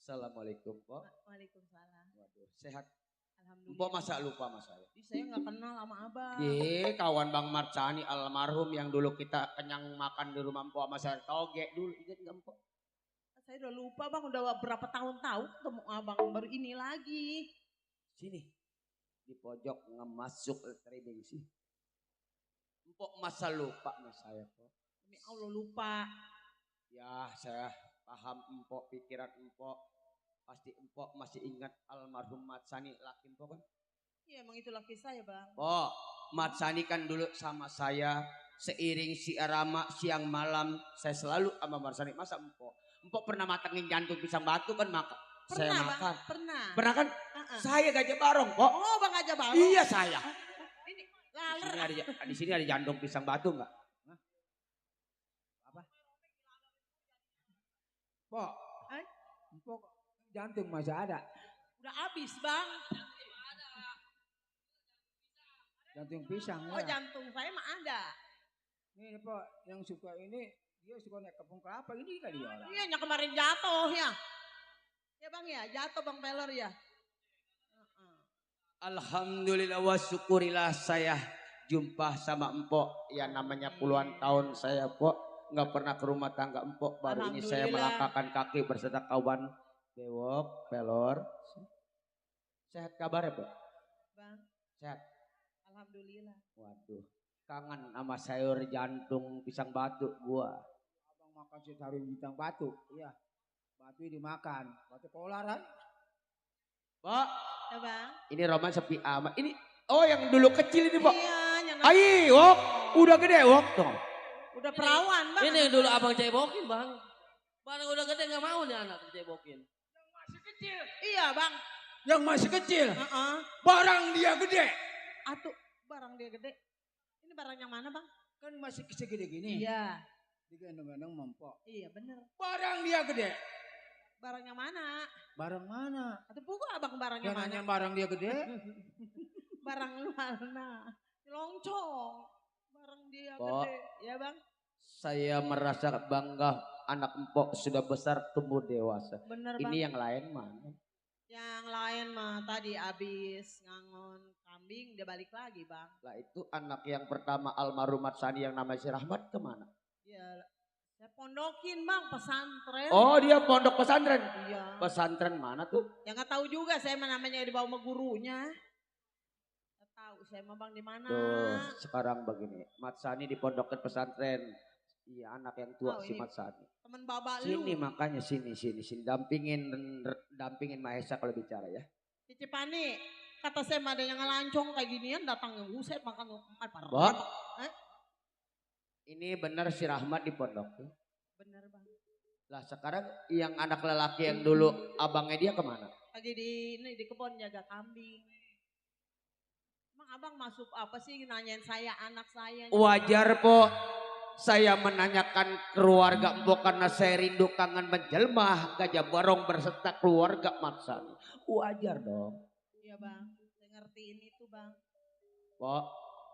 Assalamualaikum, Pok. Waalaikumsalam. Waduh, sehat. Alhamdulillah. Mpok masa lupa sama saya? Ih, saya nggak kenal sama abang. Kawan Bang Marcani almarhum yang dulu kita kenyang makan di rumah Mpok sama saya toge dulu. Ingat nggak Mpok? Saya udah lupa bang, udah berapa tahun ketemu abang baru ini lagi. Sini. Di pojok ngemasuk trading sih. Mpok masa lupa sama saya, Pok. Demi Allah lupa. Ya, saya paham Mpok, pikiran Mpok. Pasti Mpok masih ingat almarhum Marcani laki Mpok kan? Iya emang itu laki saya bang. Pok, Marcani kan dulu sama saya seiring si Arama siang malam saya selalu sama Marcani. Masa Mpok pernah matangin jantung pisang batu kan saya Pernah bang, makan. pernah. Kan? Saya Gajah Barong, Pok. Oh bang aja bang. Iya saya. Ini laler. Di sini ada jantung pisang batu enggak? Pok. Pok jantung masih ada. Udah habis bang. Jantung pisang Oh ya. jantung saya mah ada. Ini Pok yang suka ini dia suka naik kepung kelapa ini kali ya orang. Iya yang kemarin jatuh ya. Ya bang ya jatuh bang Pelor ya. Alhamdulillah wa syukurillah saya jumpa sama Empok yang namanya puluhan tahun saya Pok nggak pernah ke rumah tangga Empok, baru ini saya melangkahkan kaki beserta kawan Bewok Pelor. Sehat kabar ya Pok? Bang Sehat. alhamdulillah. Waduh, kangen sama sayur jantung pisang batu gua. Abang makan sayur bintang batu, iya. Batu dimakan, batu kolaran. Pak, Ya bang. ini Roman sepi amat. Ini yang dulu kecil ini Pok. Iya yang Ayo, Wok, udah gede Wok tuh. udah perawan bang. Ini yang dulu abang cebokin bang. Barang udah gede nggak mau nih anak cebokin. Masih kecil. Iya bang. Yang masih kecil, Heeh. barang dia gede. Atuh barang dia gede. Ini barang yang mana bang? Kan masih segede gini. Iya. Digendong-gendong mempok. Iya bener. Barang dia gede. Barang yang mana? Barang mana? Atau pukul abang barang Yang yang mana? nanya barang dia gede. Barang lu mana? Loncong. Barang dia Pok. gede. Ya bang. Saya merasa bangga anak Empok sudah besar tumbuh dewasa. Bener bang. Ini yang lain mana? Yang lain mah tadi abis ngangon kambing dia balik lagi bang. Lah itu anak yang pertama almarhum Marcani yang namanya si Rahmat kemana? Ya saya pondokin bang pesantren. Oh dia pondok pesantren. Iya. Pesantren mana tuh? Ya nggak tahu juga saya mah namanya dibawa sama gurunya. Nggak tahu saya mah bang di mana. Tuh sekarang begini. Marcani dipondokin pesantren. Iya anak yang tua si ini Marcani. Temen baba Sini lu. makanya sini. Dampingin Mahesa kalau bicara ya. Cicipani. Kata saya mah ada yang ngelancong kayak ginian datang saya makan parah. Bok. Ini benar si Rahmat dipondokin. Bener bang. Lah sekarang yang anak lelaki yang dulu abangnya dia kemana? Lagi di kebun jaga kambing. Emang abang masuk apa sih nanyain saya anak saya? Wajar po. Saya menanyakan keluarga Empok karena saya rindu kangen menjelma Gajah Barong berserta keluarga Marcani. Wajar dong. Iya bang, saya ngertiin itu bang. Pok,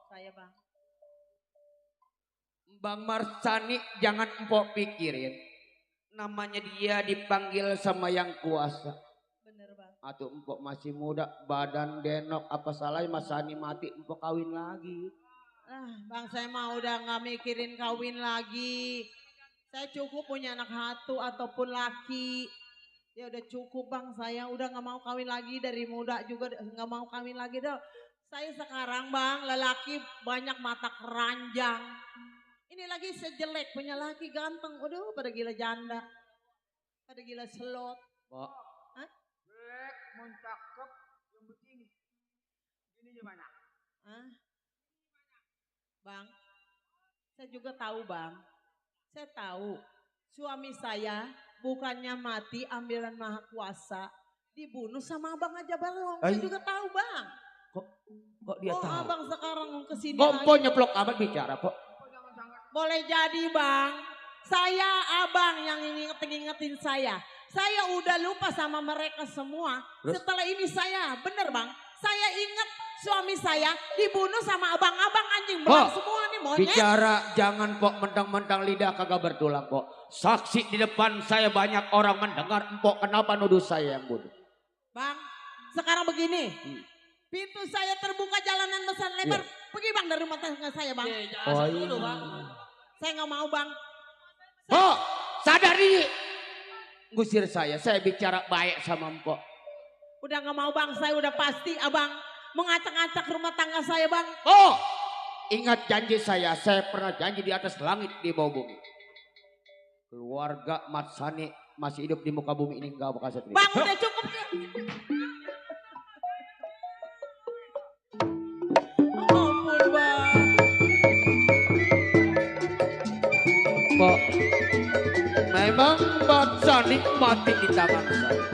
Saya bang. Bang Marcani jangan Empok pikirin. Namanya dia dipanggil sama yang kuasa. Bener bang. Atuh empok masih muda, badan denok, apa salahnya Mas Sani mati empok kawin lagi. Bang saya mah udah nggak mikirin kawin lagi. Saya cukup punya anak satu ataupun laki. Ya udah cukup bang, saya udah nggak mau kawin lagi, dari muda juga nggak mau kawin lagi dah. Saya sekarang bang lelaki banyak mata keranjang. Ini lagi sejelek punya laki ganteng, waduh pada gila janda, pada gila selot. Pok, Jelek, mun cakep, yang begini. Gini gimana? Bang, saya juga tahu bang. Saya tahu suami saya bukannya mati ambilan maha kuasa, dibunuh sama abang aja Barong. Saya juga tahu bang. kok dia tahu? Abang sekarang kesini Kok lagi. Pok nyeplok amat bicara Pok? Boleh jadi bang. Saya abang yang ngingetin saya. Saya udah lupa sama mereka semua. Terus? Setelah ini saya, bener bang. Saya ingat suami saya dibunuh sama abang-abang anjing belang semua nih monyet. Bicara jangan Pok mentang-mentang lidah kagak bertulang Pok. Saksi di depan saya banyak orang mendengar Empok kenapa nuduh saya yang bunuh. Bang, sekarang begini. Pintu saya terbuka jalanan besar lebar. Pergi bang dari rumah tangga saya bang. Oh iya. Dulu bang. Saya nggak mau bang. Pok, sadar diri. Ngusir saya bicara baik sama Empok. Udah nggak mau bang, saya udah pasti abang mengacak-acak rumah tangga saya bang. Oh, ingat janji saya pernah janji di atas langit di bawah bumi. Keluarga Mat Sani masih hidup di muka bumi ini enggak bakal setrika. Bang udah cukup. Ampun bang. Pok, memang Mat Sani mati di tangan saya.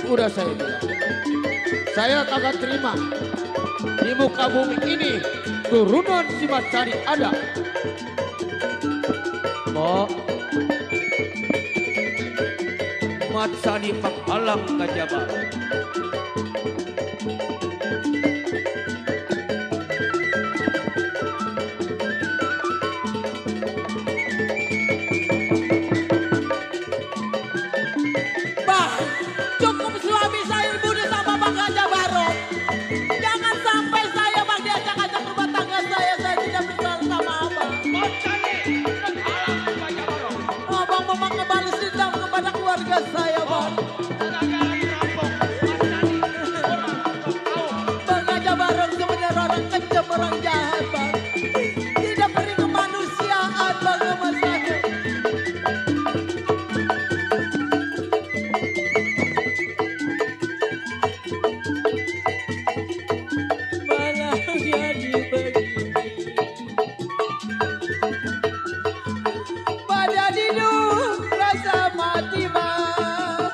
Udah saya bilang, saya kagak terima di muka bumi ini turunan si Mat Sani ada. Pok, Mat Sani penghalang Gajah Baru. Bang, cukup suami saya dibunuh sama Bang Gajah Barong. Jangan sampai saya bang diacak-acak rumah tangga saya tidak bersalah sama abang. Bocani, menghalang Gajah Barong. Abang memang ngebalas dendam kepada keluarga saya bang. Gara-gara dirampok, Bocani, orang tahu. Bang Gajah Barong sebenarnya orang kejam, orang jahat bang. Tidak beri kemanusiaan bang sama saya. Malah jadi begini. Pada hidup rasa mati bang.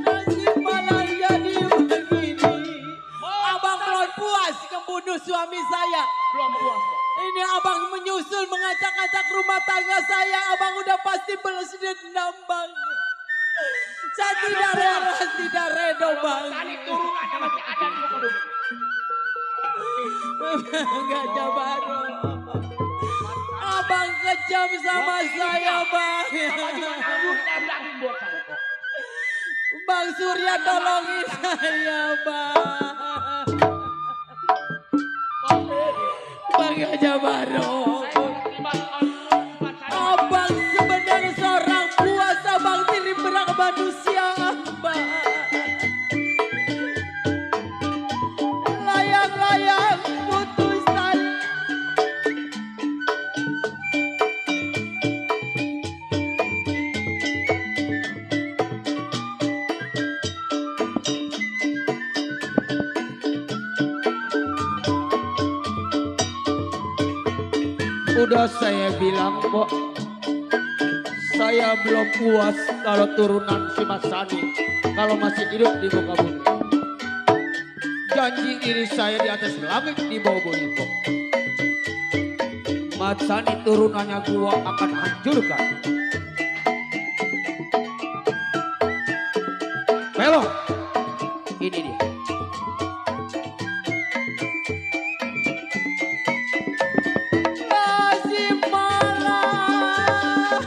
Nasib malah jadi begini. Abang belum puas membunuh suami saya. Belum puas kok. Ini abang menyusul mengacak-acak rumah tangga saya. Abang udah pasti balas dendam bang. Saya tidak rela, tidak redo bang. Bocani turunannya masih ada di muka bumi. Gajah Barong. Abang kejam sama saya bang. Apa juga nanggung daging bocah kok. Bang Surya tolongin saya bang. Bang Gajah Barong. Abang sebenarnya seorang puasa bang, tirim berak manusia bang. Layang-layang putus tali. Udah saya bilang Pok, saya belum puas kalau turunan si Mat Sani kalau masih hidup di muka bumi. Janji diri saya di atas langit di bawah bumi Pok. Mat Sani turunannya gua akan hancurkan. Melo, ini dia. Nasib malah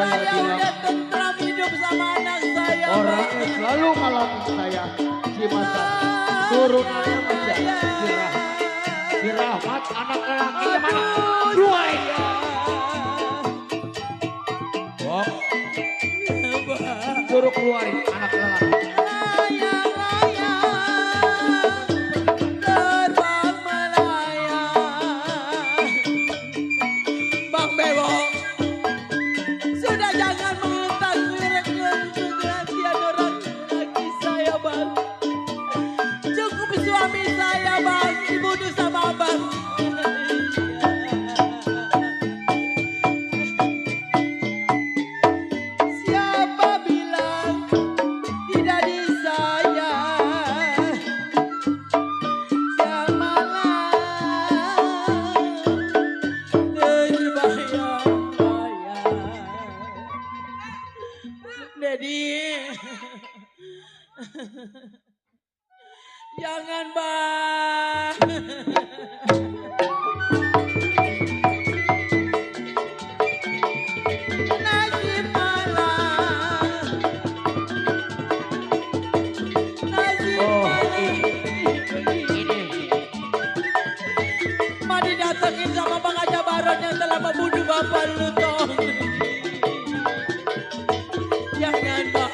saya bilang udah tentram hidup sama anak saya. orang yang selalu ngalangin saya si Masa turunannya menjadi si Rahmat anak lelaki mana dua ini. Bok, suruh keluarin anak lelaki. Jangan, Bang. Nasib malam. Nasib Ini. Ma didatengin sama Bang Aja Baron yang telah membunuh bapak lu, Tong. Jangan, Bang.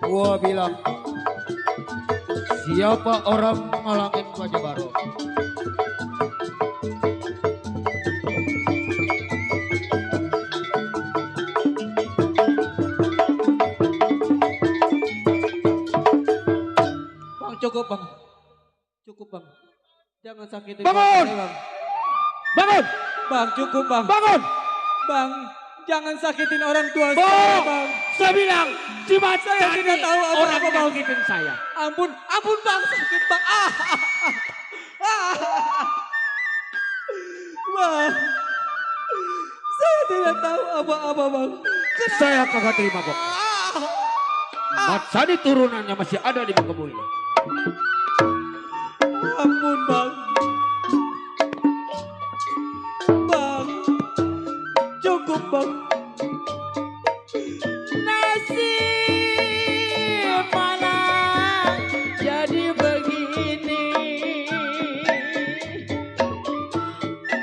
Gua bilang siapa orang ngalangin Raja Baron? Bang, cukup bang. Cukup bang. Jangan sakitin Bangun! bapak saya, bang. Bangun! Bang, cukup bang. Bangun! Bang, jangan sakitin orang tua Bo! saya, bang. Saya bilang si Mas Saya tidak tahu apa-apa, orang Bang. nyakitin saya. Ampun, ampun bang, sakit bang. Bang, saya tidak tahu apa-apa bang. Saya kagak terima kok. Mat Sani turunannya masih ada di muka bumi. Ampun bang. Bang, cukup bang. Nasib malam jadi begini.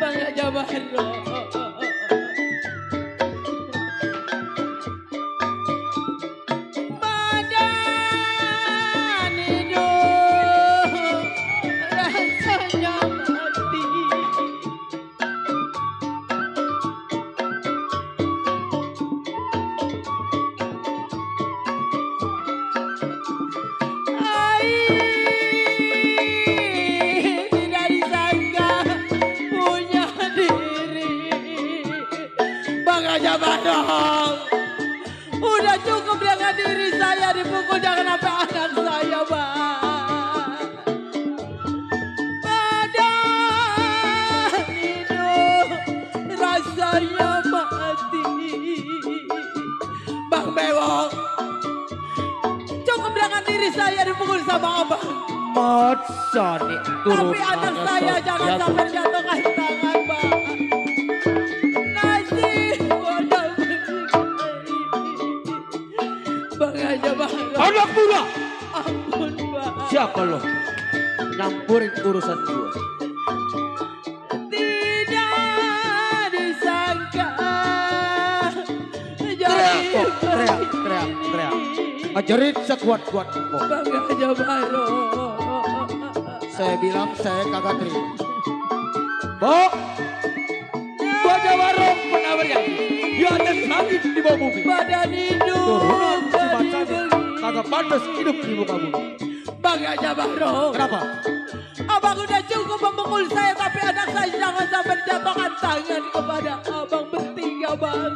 Bang Aja Baron. Badan hidup rasanya mati. Tidak disangka punya diri. Bang Aja Baron, udah cukup dengan diri saya dipukul, jangan sampai anak saya, Bang. Badan hidup rasanya mati. Bang Bewok, cukup dengan diri saya dipukul sama Abang. Mat Sani Tapi anak saya jangan sampai jatuhkan tangan, Bang. Nasib udah begini. Bang Aja Baron, Anak muda, ampun, Bang. siapa lo? Nyampurin urusan gue. Tidak disangka Teriak kok, teriak, teriak, teriak. Ajarin sekuat-kuatmu. Bang Aja Baron, Saya bilang saya kagak terima. Bok, Baja Barong pernah berjanji di atas langit di bawah bumi. Badan hidup. Turunan si Matsani kagak pantas hidup di muka bumi. Bang Gajah Barong. Kenapa? Abang udah cukup memukul saya, tapi anak saya jangan sampai dijatuhkan tangan kepada abang bertiga, bang.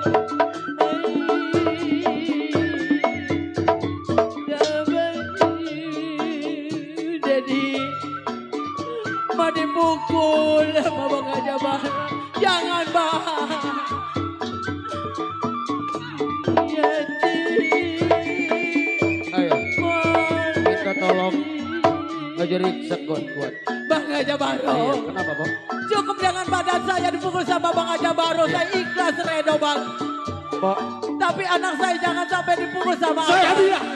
Jadi mau dipukul sama Bang Gajah Barong. Jangan, bang. Ayo, kita tolong ngejerit sekuat-kuat. Bang Gajah Barong. Kenapa, Bang? Cukup dengan badan saya dipukul sama Bang Gajah Barong. Saya ikhlas redo, bang. Bok, Tapi anak saya jangan sampai dipukul sama Saya abang. bilang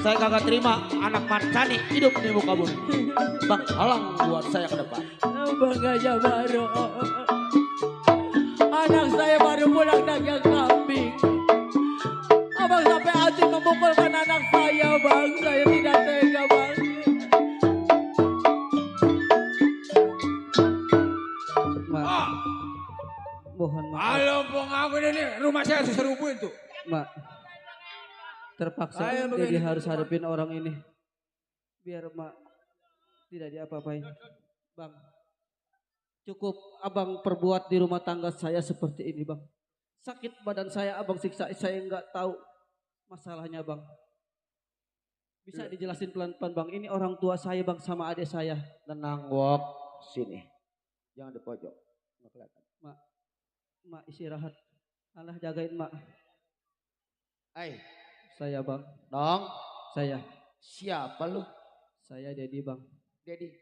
saya kagak terima anak Matsani hidup di muka bumi. Bang, halang buat saya ke depan. Bang Gajah Barong. Anak saya baru pulang dagang kambing. Abang sampai hati memukulkan anak saya, bang. Saya tidak tega, bang. Mak, mohon maaf, kalau pengakuan ini rumah saya seserupuin tuh. Mak. Terpaksa Saya jadi begini. harus hadapin orang ini. Biar Mak tidak diapa-apain. Bang, cukup abang perbuat di rumah tangga saya seperti ini, bang. Sakit badan saya, abang siksa saya nggak tahu masalahnya, bang. Bisa dijelasin pelan-pelan, bang. Ini orang tua saya, bang, sama adik saya. Tenang, Wok. Sini. Jangan di pojok. Nggak kelihatan. Mak istirahat. Allah jagain Mak. Saya, bang. Dong, Saya. siapa lu? Saya Dedi, bang. Dedi.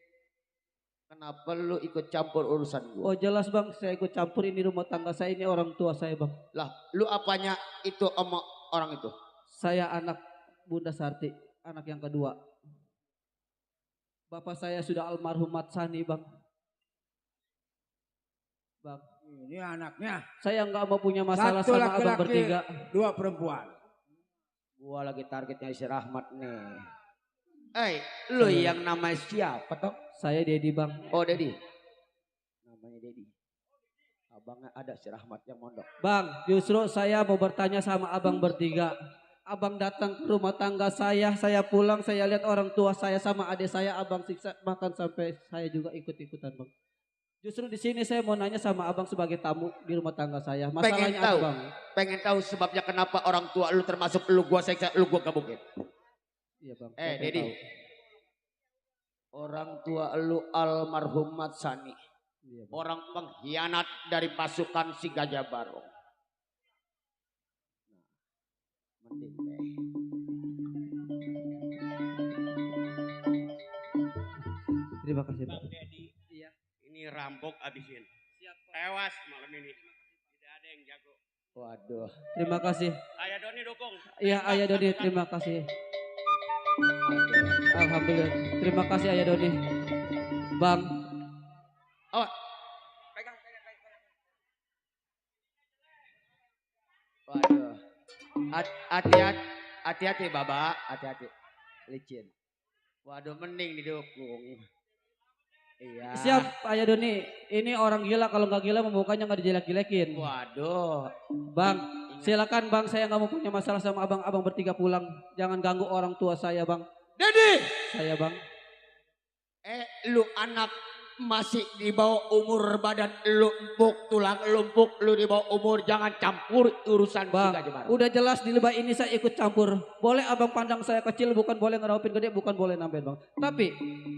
Kenapa lu ikut campur urusan gua? Oh jelas, bang. Saya ikut campur ini rumah tangga saya, ini orang tua saya, bang. Lah, lu apanya itu sama orang itu? Saya anak Bunda Sarti, anak yang kedua. Bapak saya sudah almarhum Matsani, bang. Bang, Ini anaknya saya nggak mau punya masalah Satu sama abang laki-laki. bertiga. 2 perempuan. Gua lagi targetnya si Rahmat nih. Lu yang namanya siapa toh? Saya Dedi, bang. Oh, Dedi. Namanya Dedi. Abangnya ada si Rahmat yang mondok. Bang, justru saya mau bertanya sama abang bertiga. Abang datang ke rumah tangga saya pulang, saya lihat orang tua saya sama adik saya, abang siksa, bahkan sampai saya juga ikut-ikutan, bang. Justru di sini saya mau nanya sama abang sebagai tamu di rumah tangga saya. Masalahnya tahu. apa, bang? Pengen tahu sebabnya kenapa orang tua lu termasuk lu gua seksa, lu gua gebukin. Iya, bang. saya pengen Dedi. tahu. Orang tua lu almarhum Matsani. Iya, bang. Orang pengkhianat dari pasukan si Gajah Barong. Nah, mending deh. Terima kasih, bang. Bang Dedi, ini rampok abisin. Tewas malam ini. Tidak ada yang jago. Waduh. Terima kasih. Ayah Doni dukung. Iya, Ayah Doni, terima kasih. Alhamdulillah. Terima kasih, Ayah Doni. Bang, Waduh. Hati-hati Baba, hati-hati. Licin. Waduh, mending didukung. Iya. siap Ayah Doni. Ini orang gila, kalau nggak gila mukanya nggak dijelek-jelekin. Waduh. Bang, silakan bang, saya nggak mau punya masalah sama abang. Abang bertiga pulang. Jangan ganggu orang tua saya, bang. Dedi. Saya, bang. Lu anak masih di bawah umur, badan lu empuk, tulang lu empuk, lu di bawah umur, jangan campur urusan Bang, si Gajah Barong. udah jelas di lebah ini saya ikut campur. Boleh abang pandang saya kecil, bukan boleh ngeraupin gede, bukan boleh nambahin, bang. Tapi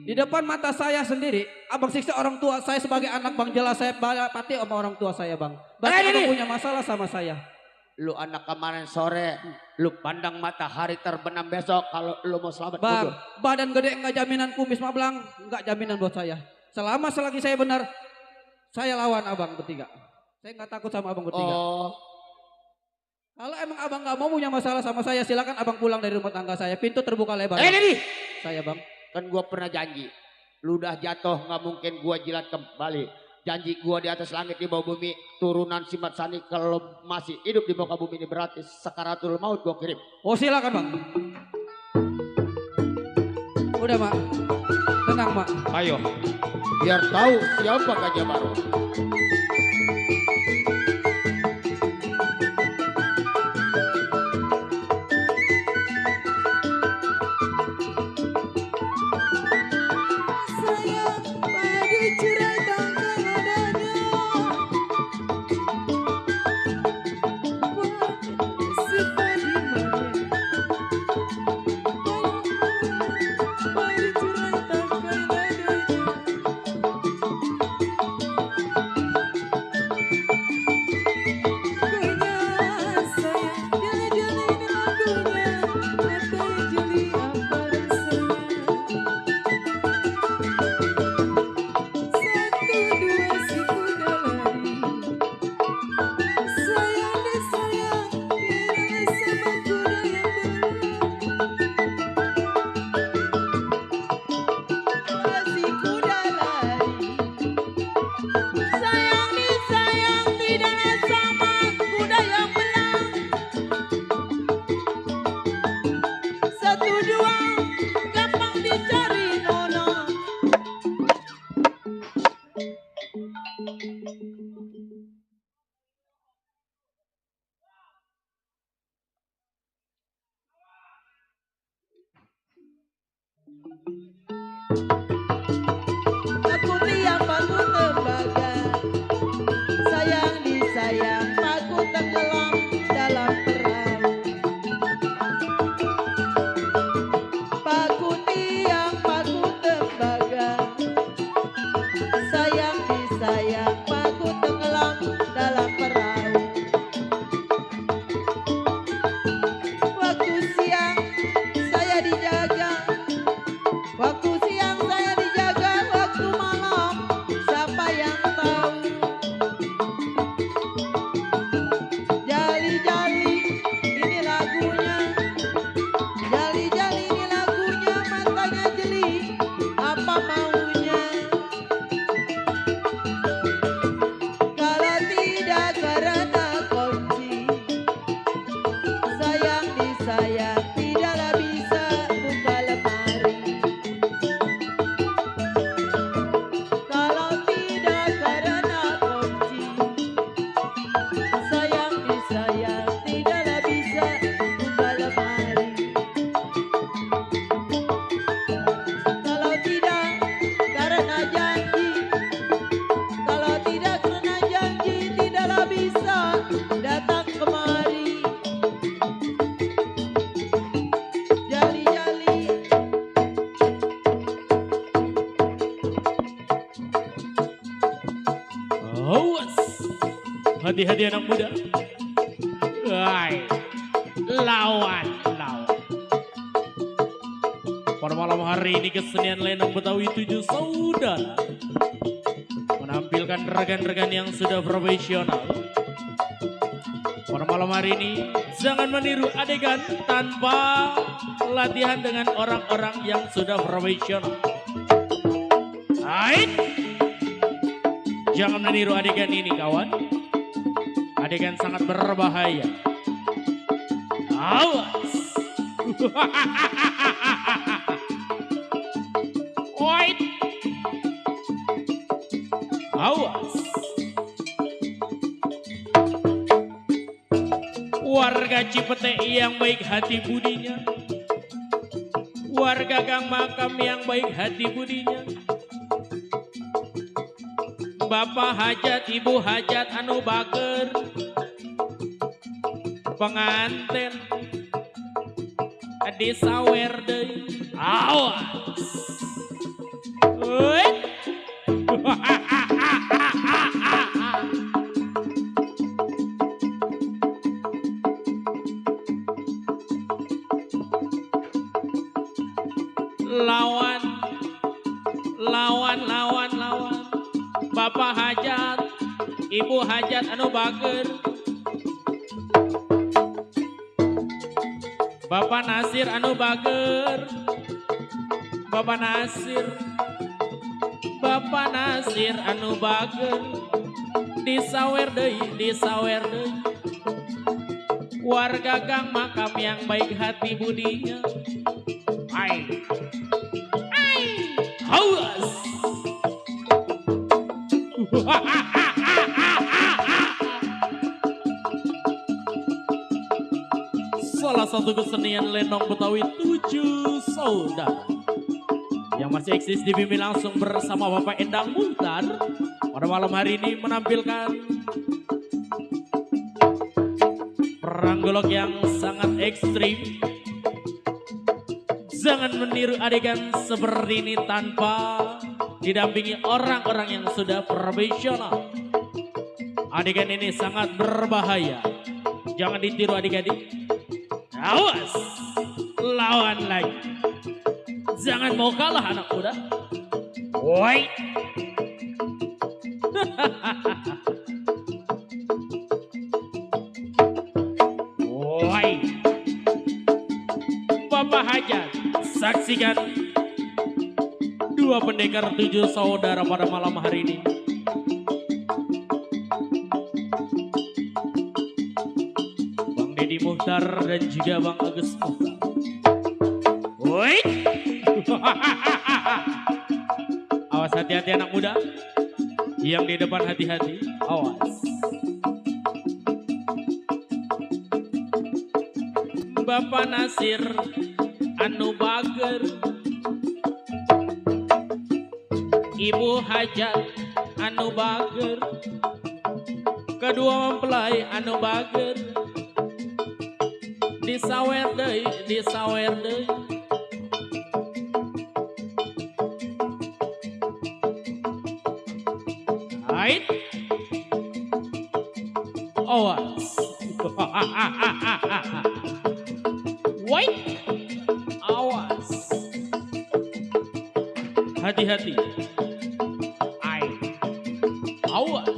di depan mata saya sendiri, abang siksa orang tua saya sebagai anak, bang. Jelas saya pati sama orang tua saya, bang. Berarti abang punya masalah sama saya. Lu anak kemarin sore, lu pandang matahari terbenam besok, kalau lu mau selamat Bang, mundur. badan gede enggak jaminan, kumis mablang enggak jaminan buat saya. Selama selagi saya benar, saya lawan abang bertiga. Saya enggak takut sama abang bertiga. Oh, Kalau emang abang nggak mau punya masalah sama saya, silakan abang pulang dari rumah tangga saya. Pintu terbuka lebar. Dedi. Saya, bang. Kan gua pernah janji, lu udah jatuh nggak mungkin gua jilat kembali. Janji gua di atas langit di bawah bumi, turunan si Matsani kalau masih hidup di muka bumi ini berarti sakaratul maut gua kirim. Oh, silakan, bang. Udah, mak. Tenang. mak. Ayo, biar tahu siapa Gajah Baru. Sayang padu curahkan keadaannya. Sifat di mana? Padu curahkan keadaannya. Lagunya sayang, jalan-jalan ini lagunya. Mata jeli apa rasanya? Satu dua si kuda lari. Sayang deh sayang, biarlah sama kuda yang berlari. Si kuda lari. Sayang deh sayang, tidaklah sama kuda yang belang. Satu dua, gampang dicari nona. Aku tiap aku tembaga. Sayang disayang, aku tenggelam dalam perahu. Paku tiang, paku tembaga. Sayang disayang, paku tenggelam dalam perahu. Waktu siang saya dijaga. Waktu siang saya dijaga, waktu malam siapa yang tahu? Jali-jali ini lagunya. Jali-jali ini lagunya, matanya jeli, apa maunya? Kalau tidak karena kunci, sayang disayang, tidaklah bisa buka lemari. Kalau tidak karena kunci, sayang disayang, tidaklah bisa buka lemari. Kalau tidak karena janji, kalau tidak karena janji, tidaklah bisa datang kemari. Jali-jali. Awas, hati-hati anak muda. Hai, lawan. Pada malam hari ini kesenian lenong Betawi 7 Saudara menampilkan rekan-rekan yang sudah profesional. Pada malam hari ini jangan meniru adegan tanpa latihan dengan orang-orang yang sudah profesional. Hai. Jangan meniru adegan ini kawan. Adegan sangat berbahaya. Awas. Wait. Awas. Warga Cipete yang baik hati budinya. Warga Gang Makam yang baik hati budinya. Bapak hajat, ibu hajat anu bager. Penganten disawer deui. Awas. Wait. Lawan. Bapak hajat, ibu hajat anu bager. Bapak Nasir anu bager. Bapak Nasir anu bager. Disawer deui. Warga Gang Makam yang baik hati budinya. Ai. Hawa. satu kesenian lenong Betawi 7 saudara yang masih eksis dibimbing langsung bersama Bapak Endang Muhtar pada malam hari ini menampilkan perang golok yang sangat ekstrim. Jangan meniru adegan seperti ini tanpa didampingi orang-orang yang sudah profesional. Adegan ini sangat berbahaya. Jangan ditiru adik-adik. Awas, lawan lagi. Jangan mau kalah anak muda. Woi. Woi. Bapak Hajat, saksikan dua pendekar 7 saudara pada malam hari ini. Bang Deddy Muhtar dan juga Bang Agus Muhtar. Woi. Awas, hati-hati anak muda. Yang di depan hati-hati. Awas. Bapak Nasir anu bager, Ibu Hajat anu bager, kedua mempelai anu bager, disawer deui, disawer deui. Ait. Awas. Wait. Awas. Hati-hati. Ait. Awas.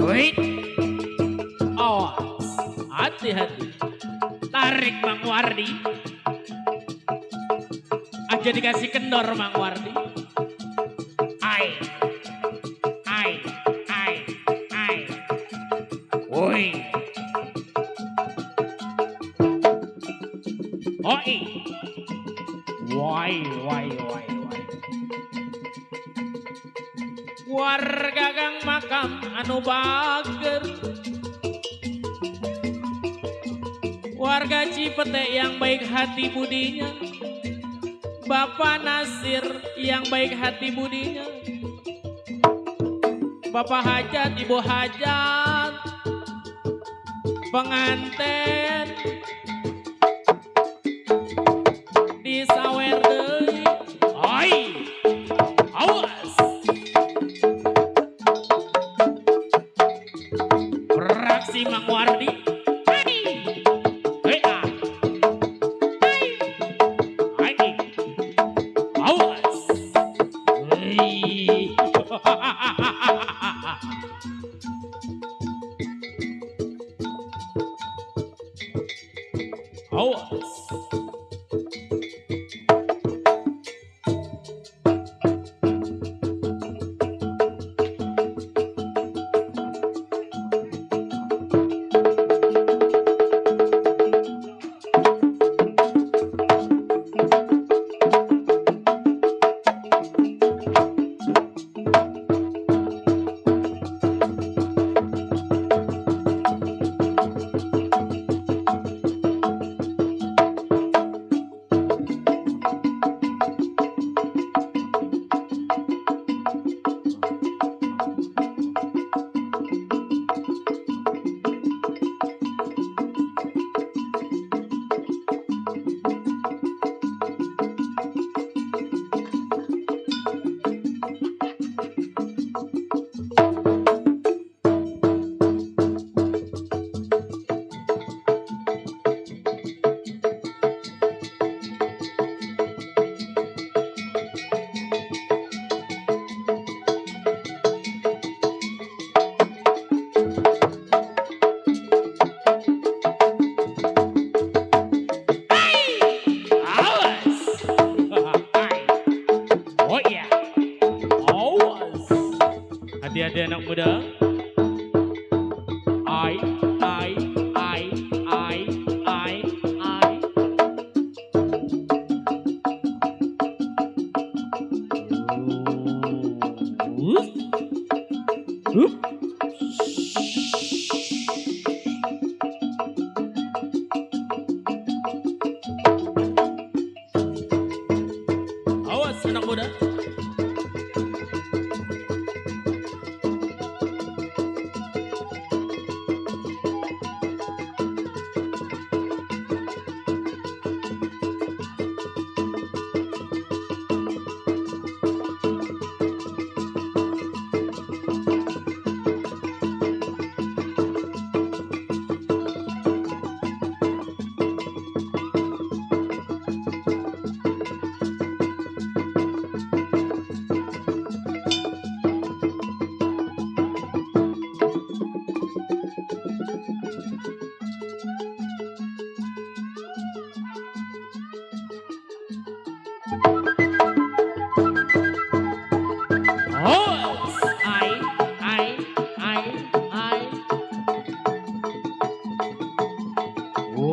Wait. Awas. Hati-hati. Tarik Mang Wardi. Aja dikasih kendor Mang Wardi. Ai. Ai. Ai. Ai. Woi. Oi. Woi, woi, woi, woi. Warga Gang Makam anu bager, warga Cipete yang baik hati budinya, Bapak Nasir yang baik hati budinya, Bapak Hajat, Ibu Hajat, penganten disawer deui. Oi. Awas. Beraksi Mang Wardi. Hai. Hei ah. Hai. Hai. Awas. Hei. Awas.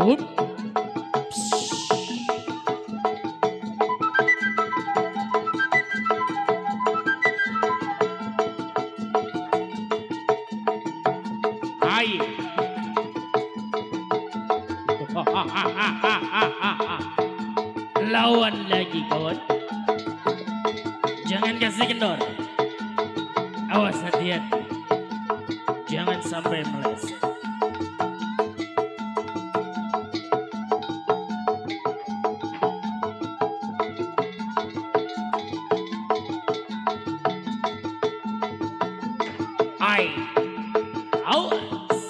Wup. Hai. Lawan lagi kawan. Jangan kasih kendor. Awas hati-hati. Jangan sampai meleset. Hai. Awas.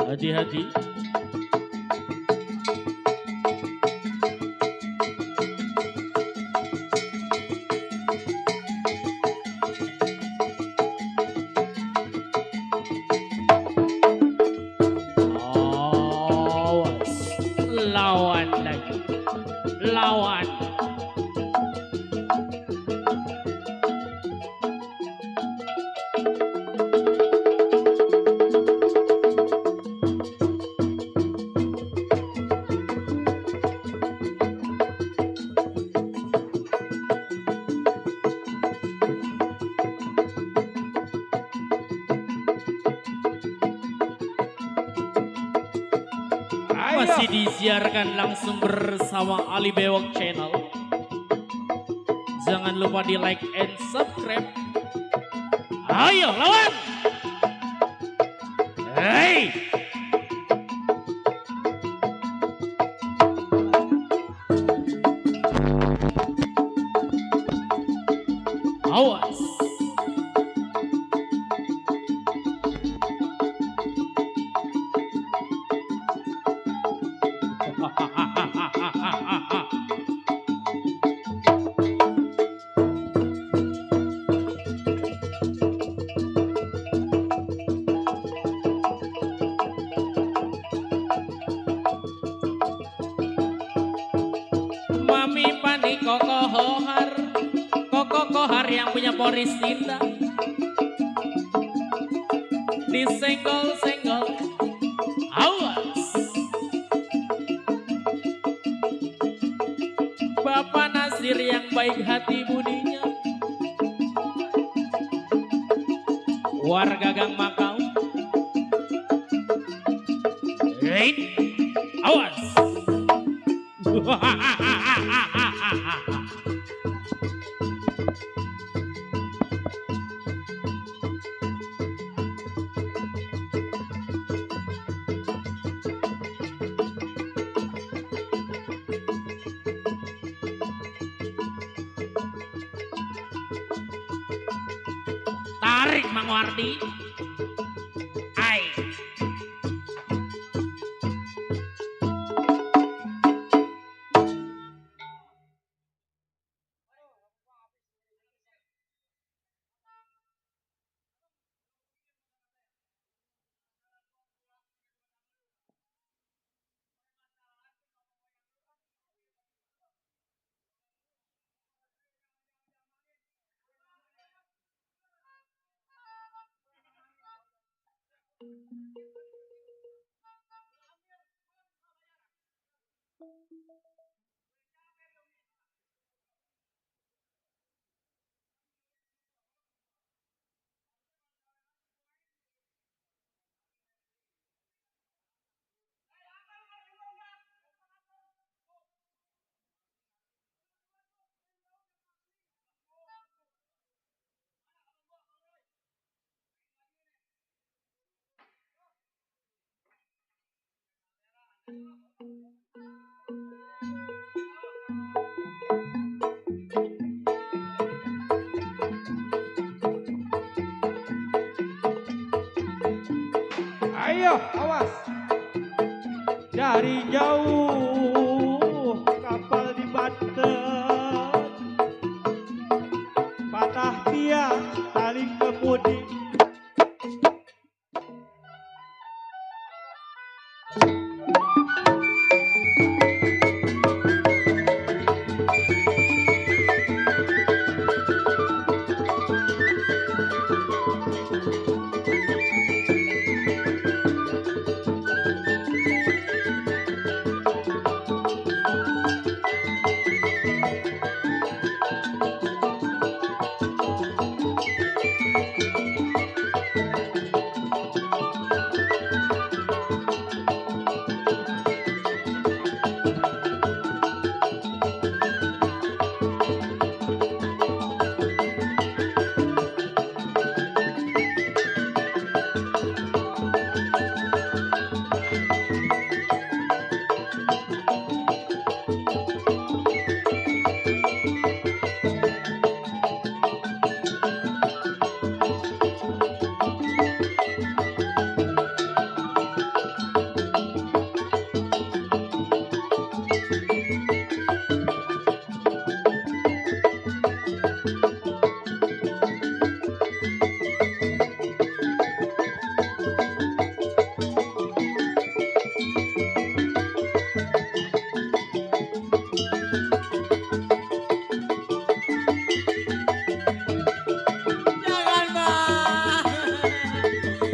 Hati-hati. Awas. Lawan lagi. Lawan. Masih disiarkan langsung bersama Ali Bewok Channel. Jangan lupa di like and subscribe. Ayo lawan. Hey. Awas. Mami Pani Koko Kohar yang punya Boris Sinda. Disenggol-senggol. Awas. Bapak Nasir yang baik hati budinya. Warga Gang Makau. Hei, awas. Tarik Mang Wardi. Ai. Ayo, awas. Dari jauh kapal di Banten, patah tiang tali kemudi. Jangan bang.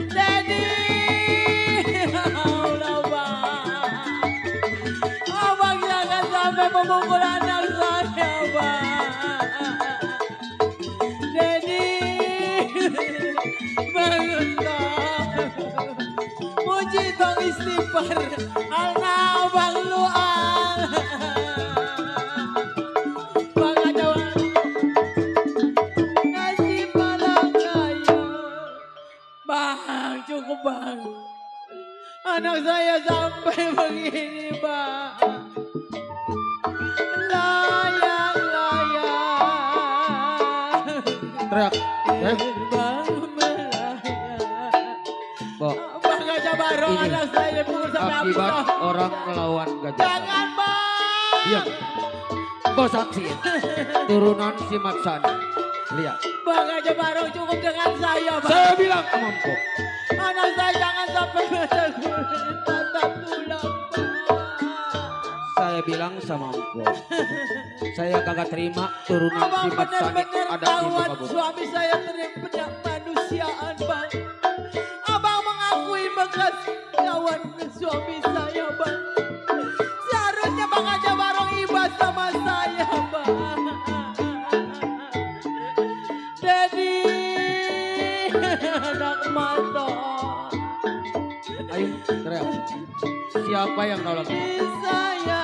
Dedi. Allah bang. Abang jangan sampai memukul anak saya bang. Dedi. Bangunlah. Puji tong istighfar. Alna bang lu al. Bang ada ngasih malang kaya. Bang, cukup bang. Anak saya sampai begini bang. Layang-layang. Teriak. Bang melayang. Bo, Bang Gajah Barong Ini anak saya pukul sampai akibat habis. orang melawan gajah. Jangan bang. Diam. Bos saksiin. Turunan si Matsani. Lihat. Bang Gajah Barong cukup dengan saya bang. Saya bilang mampu. Anak saya jangan sampai patah tulang bang. Saya bilang sama Mpo. Saya kagak terima turunan si Abang Matsani benar-benar ada di kawan muka bumi. suami saya teriak manusiaan bang. Abang mengakui bekas kawan suami saya bang. Seharusnya Bang Gajah Barong iba sama saya bang. Dedi anak mata. Ayo teriak. Siapa yang nolong? Saya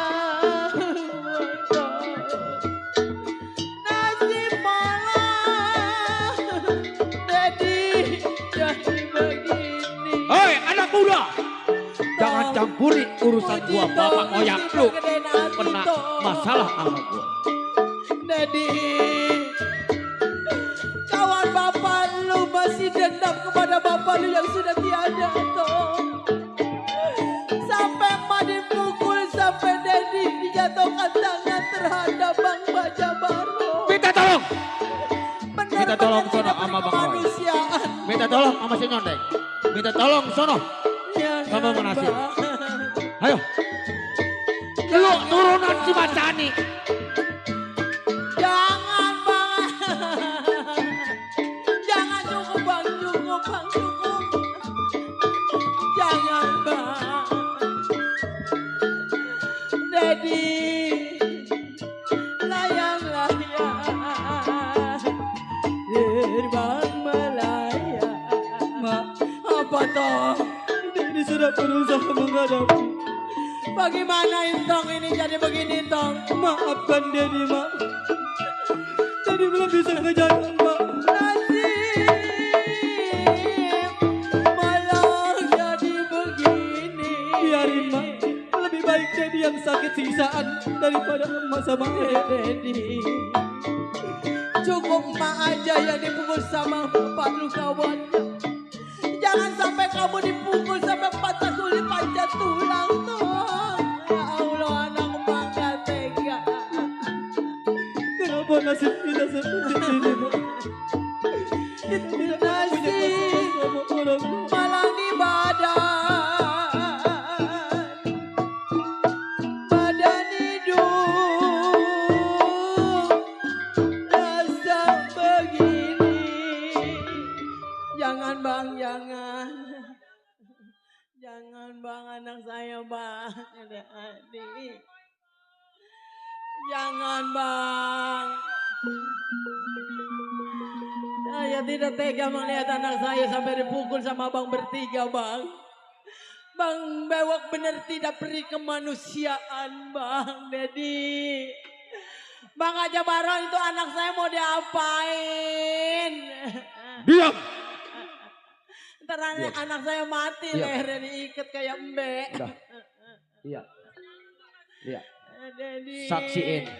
nasib malah Dedi jadi begini. Hei anak muda. Jangan campuri urusan gua. Bapak moyang lu pernah masalah sama gua. Dedi, kawan bapak lu masih dendam kepada bapak lu yang sudah tiada toh. Sampai emak dipukul, sampai Dedi dijatuhkan tangan terhadap Bang Gajah Barong. Minta tolong. Benar-benar Minta tolong sono tidak sama Bang Roy. berkemanusiaan. Minta tolong sama si Nyondeng. Minta tolong sono. Jangan, Sama Manasir. Bang. Ayo. Lu turunan si Matsani. Jangan bang. Jangan cukup bang, cukup. Jangan bang. Dedi. Layang-layang. Terbang melayang. Apa toh? Dedi sudah berusaha menghadapi. Bagaimana Intong ini jadi begini Intong? Maafkan Dedi mak. Dedi belum bisa ngejar mak. Nasib malah jadi begini. Biarin mak. Lebih baik Dedi yang sakit sisaan daripada emak sama Dedi. Cukup mak aja yang dipukul sama bapak lu kawannya. Jangan sampai kamu dipukul sampai patah kulit panjat tulang toh. Ya Allah anak mak gak tega. Kenapa nasib kita seperti ini? Nasib malah di badan hidup rasa begini. Jangan bang, jangan bang anak saya bang, adik. Jangan bang. Saya tidak tega melihat anak saya sampai dipukul sama abang bertiga, Bang. Bang Bewok benar tidak beri kemanusiaan, Bang Dedi. Bang Aja Barong itu anak saya mau diapain? Diam. Ntar anak saya mati, Diam. lehernya diikat kayak embe. Udah. Iya. Iya. Dedi. Saksiin.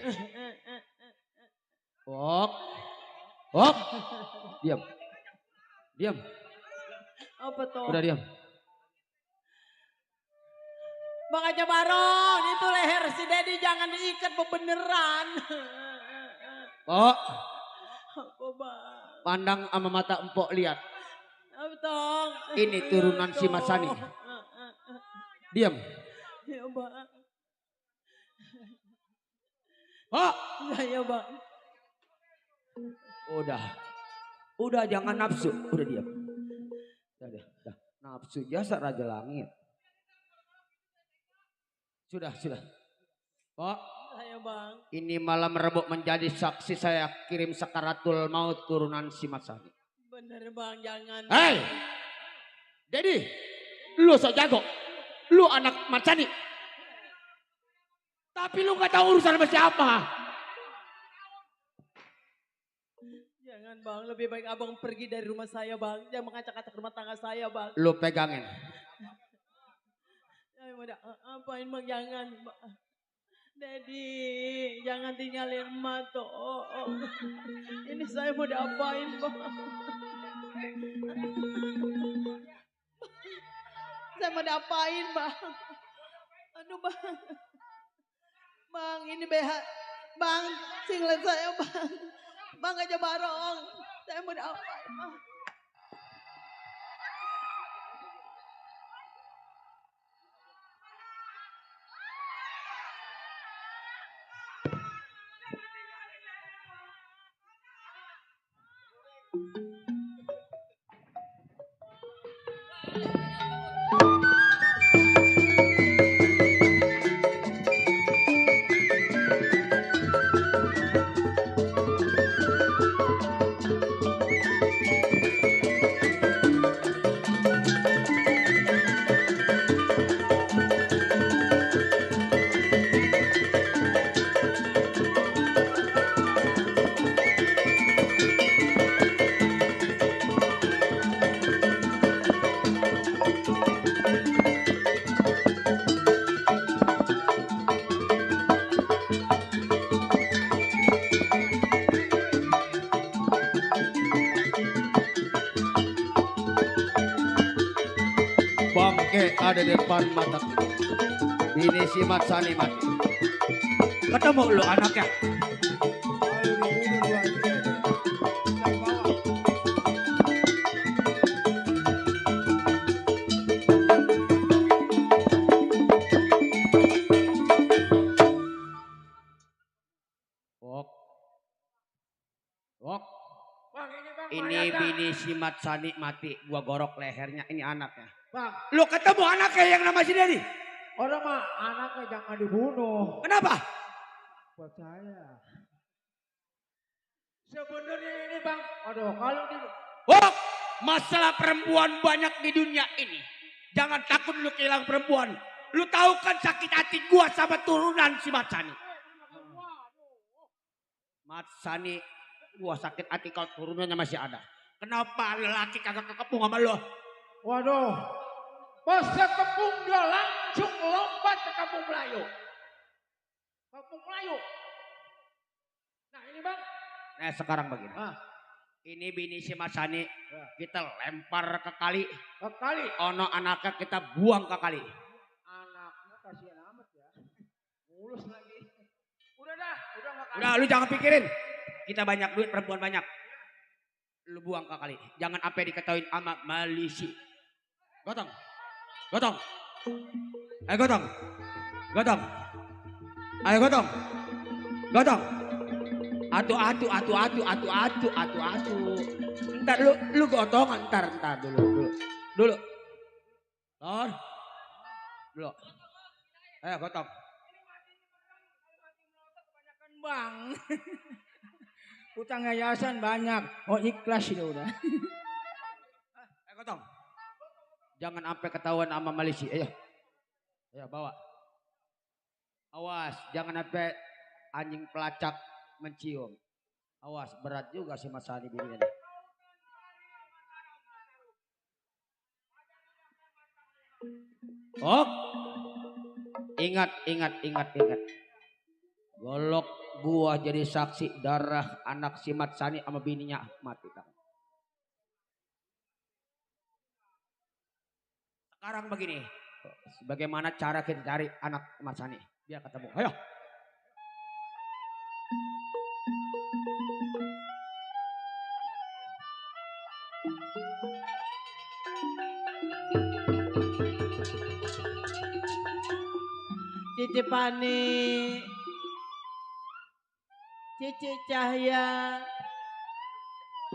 Wok. Wok. Diam. Diam. Apa tuh? Udah diam. Bang Aja Barong, itu leher si Dedi jangan diikat beneran. Pok, Apa Bang? pandang sama mata empok lihat. Apa tong? Ini turunan si Mas Sani. Diam. Ya Bang. Pok. Saya Bang. Udah. Udah jangan nafsu. Udah diam. Udah. Nafsu jasa Raja Langit. Sudah. Pok. Saya Bang. Ini malam rebuk menjadi saksi saya kirim sakaratul maut turunan si Mas Sani. Bener Bang, jangan. Hei. Dedi. Lu sok jago. Lu anak Mas Sani. Tapi lu gak tahu urusan sama siapa. Jangan Bang, lebih baik abang pergi dari rumah saya Bang. Jangan mengacak-acak rumah tangga saya Bang. Lu pegangin. Saya mau apain Bang, jangan Bang. Dedi, jangan tinggalin emak toh. Ini saya mau diapain Bang? Saya mau diapain Bang? Aduh Bang. Bang, ini BH. Bang, singlet saya Bang. Bang Aja Barong. Saya mau diapain Bang? Bangke ada di depan mata. Bini si Mas Sani mati. Ketemu lu anaknya. Wok. Bang, ini Bang. Ini mayatnya. bini si Mas Sani mati. Gua gorok lehernya. Ini anaknya. Bang, Lu ketemu anaknya yang nama si Dedi? orang mah anaknya jangan dibunuh. Kenapa? Buat saya. Sebenarnya ini Bang. Aduh, kalau di Wok. Masalah perempuan banyak di dunia ini. Jangan takut lu kehilangan perempuan. Lu tahu kan sakit hati gua sama turunan si Mas Sani. Mas Sani, gua sakit hati kalau turunannya masih ada. Kenapa lelaki kagak kekepung sama lo? Waduh. Pas sekepung dia langsung lompat ke kampung Melayu. Kampung Melayu. Nah ini Bang. Nah sekarang begini. Ini bini si Mas Sani. Kita lempar ke kali. Ke kali. Ono anaknya kita buang ke kali. Anaknya kasihan amat ya. Mulus lagi. Udah dah. Udah gak kali. Udah lu jangan pikirin. Kita banyak duit, perempuan banyak. Lu buang ke kali. Jangan sampai diketahuin sama malisi. Gotong. Gotong. Ayo gotong. Gotong. Ayo gotong. Gotong. Atu. Ntar lu gotong ntar dulu. Dulu. Ayo gotong. Bang. Utang yayasan banyak. Oh ikhlas ya udah. Kotong. Jangan sampai ketahuan sama Malaysia. Ayo. Ayo bawa. Awas, jangan sampai anjing pelacak mencium. Awas, berat juga si Mas Sani begini. Oh. Ingat. Golok gua jadi saksi darah anak si Mat Sani sama bininya mati. Sekarang begini, bagaimana cara kita cari anak Mat Sani? Biar ketemu. Ayo. Cici Pani, Cici Cahya,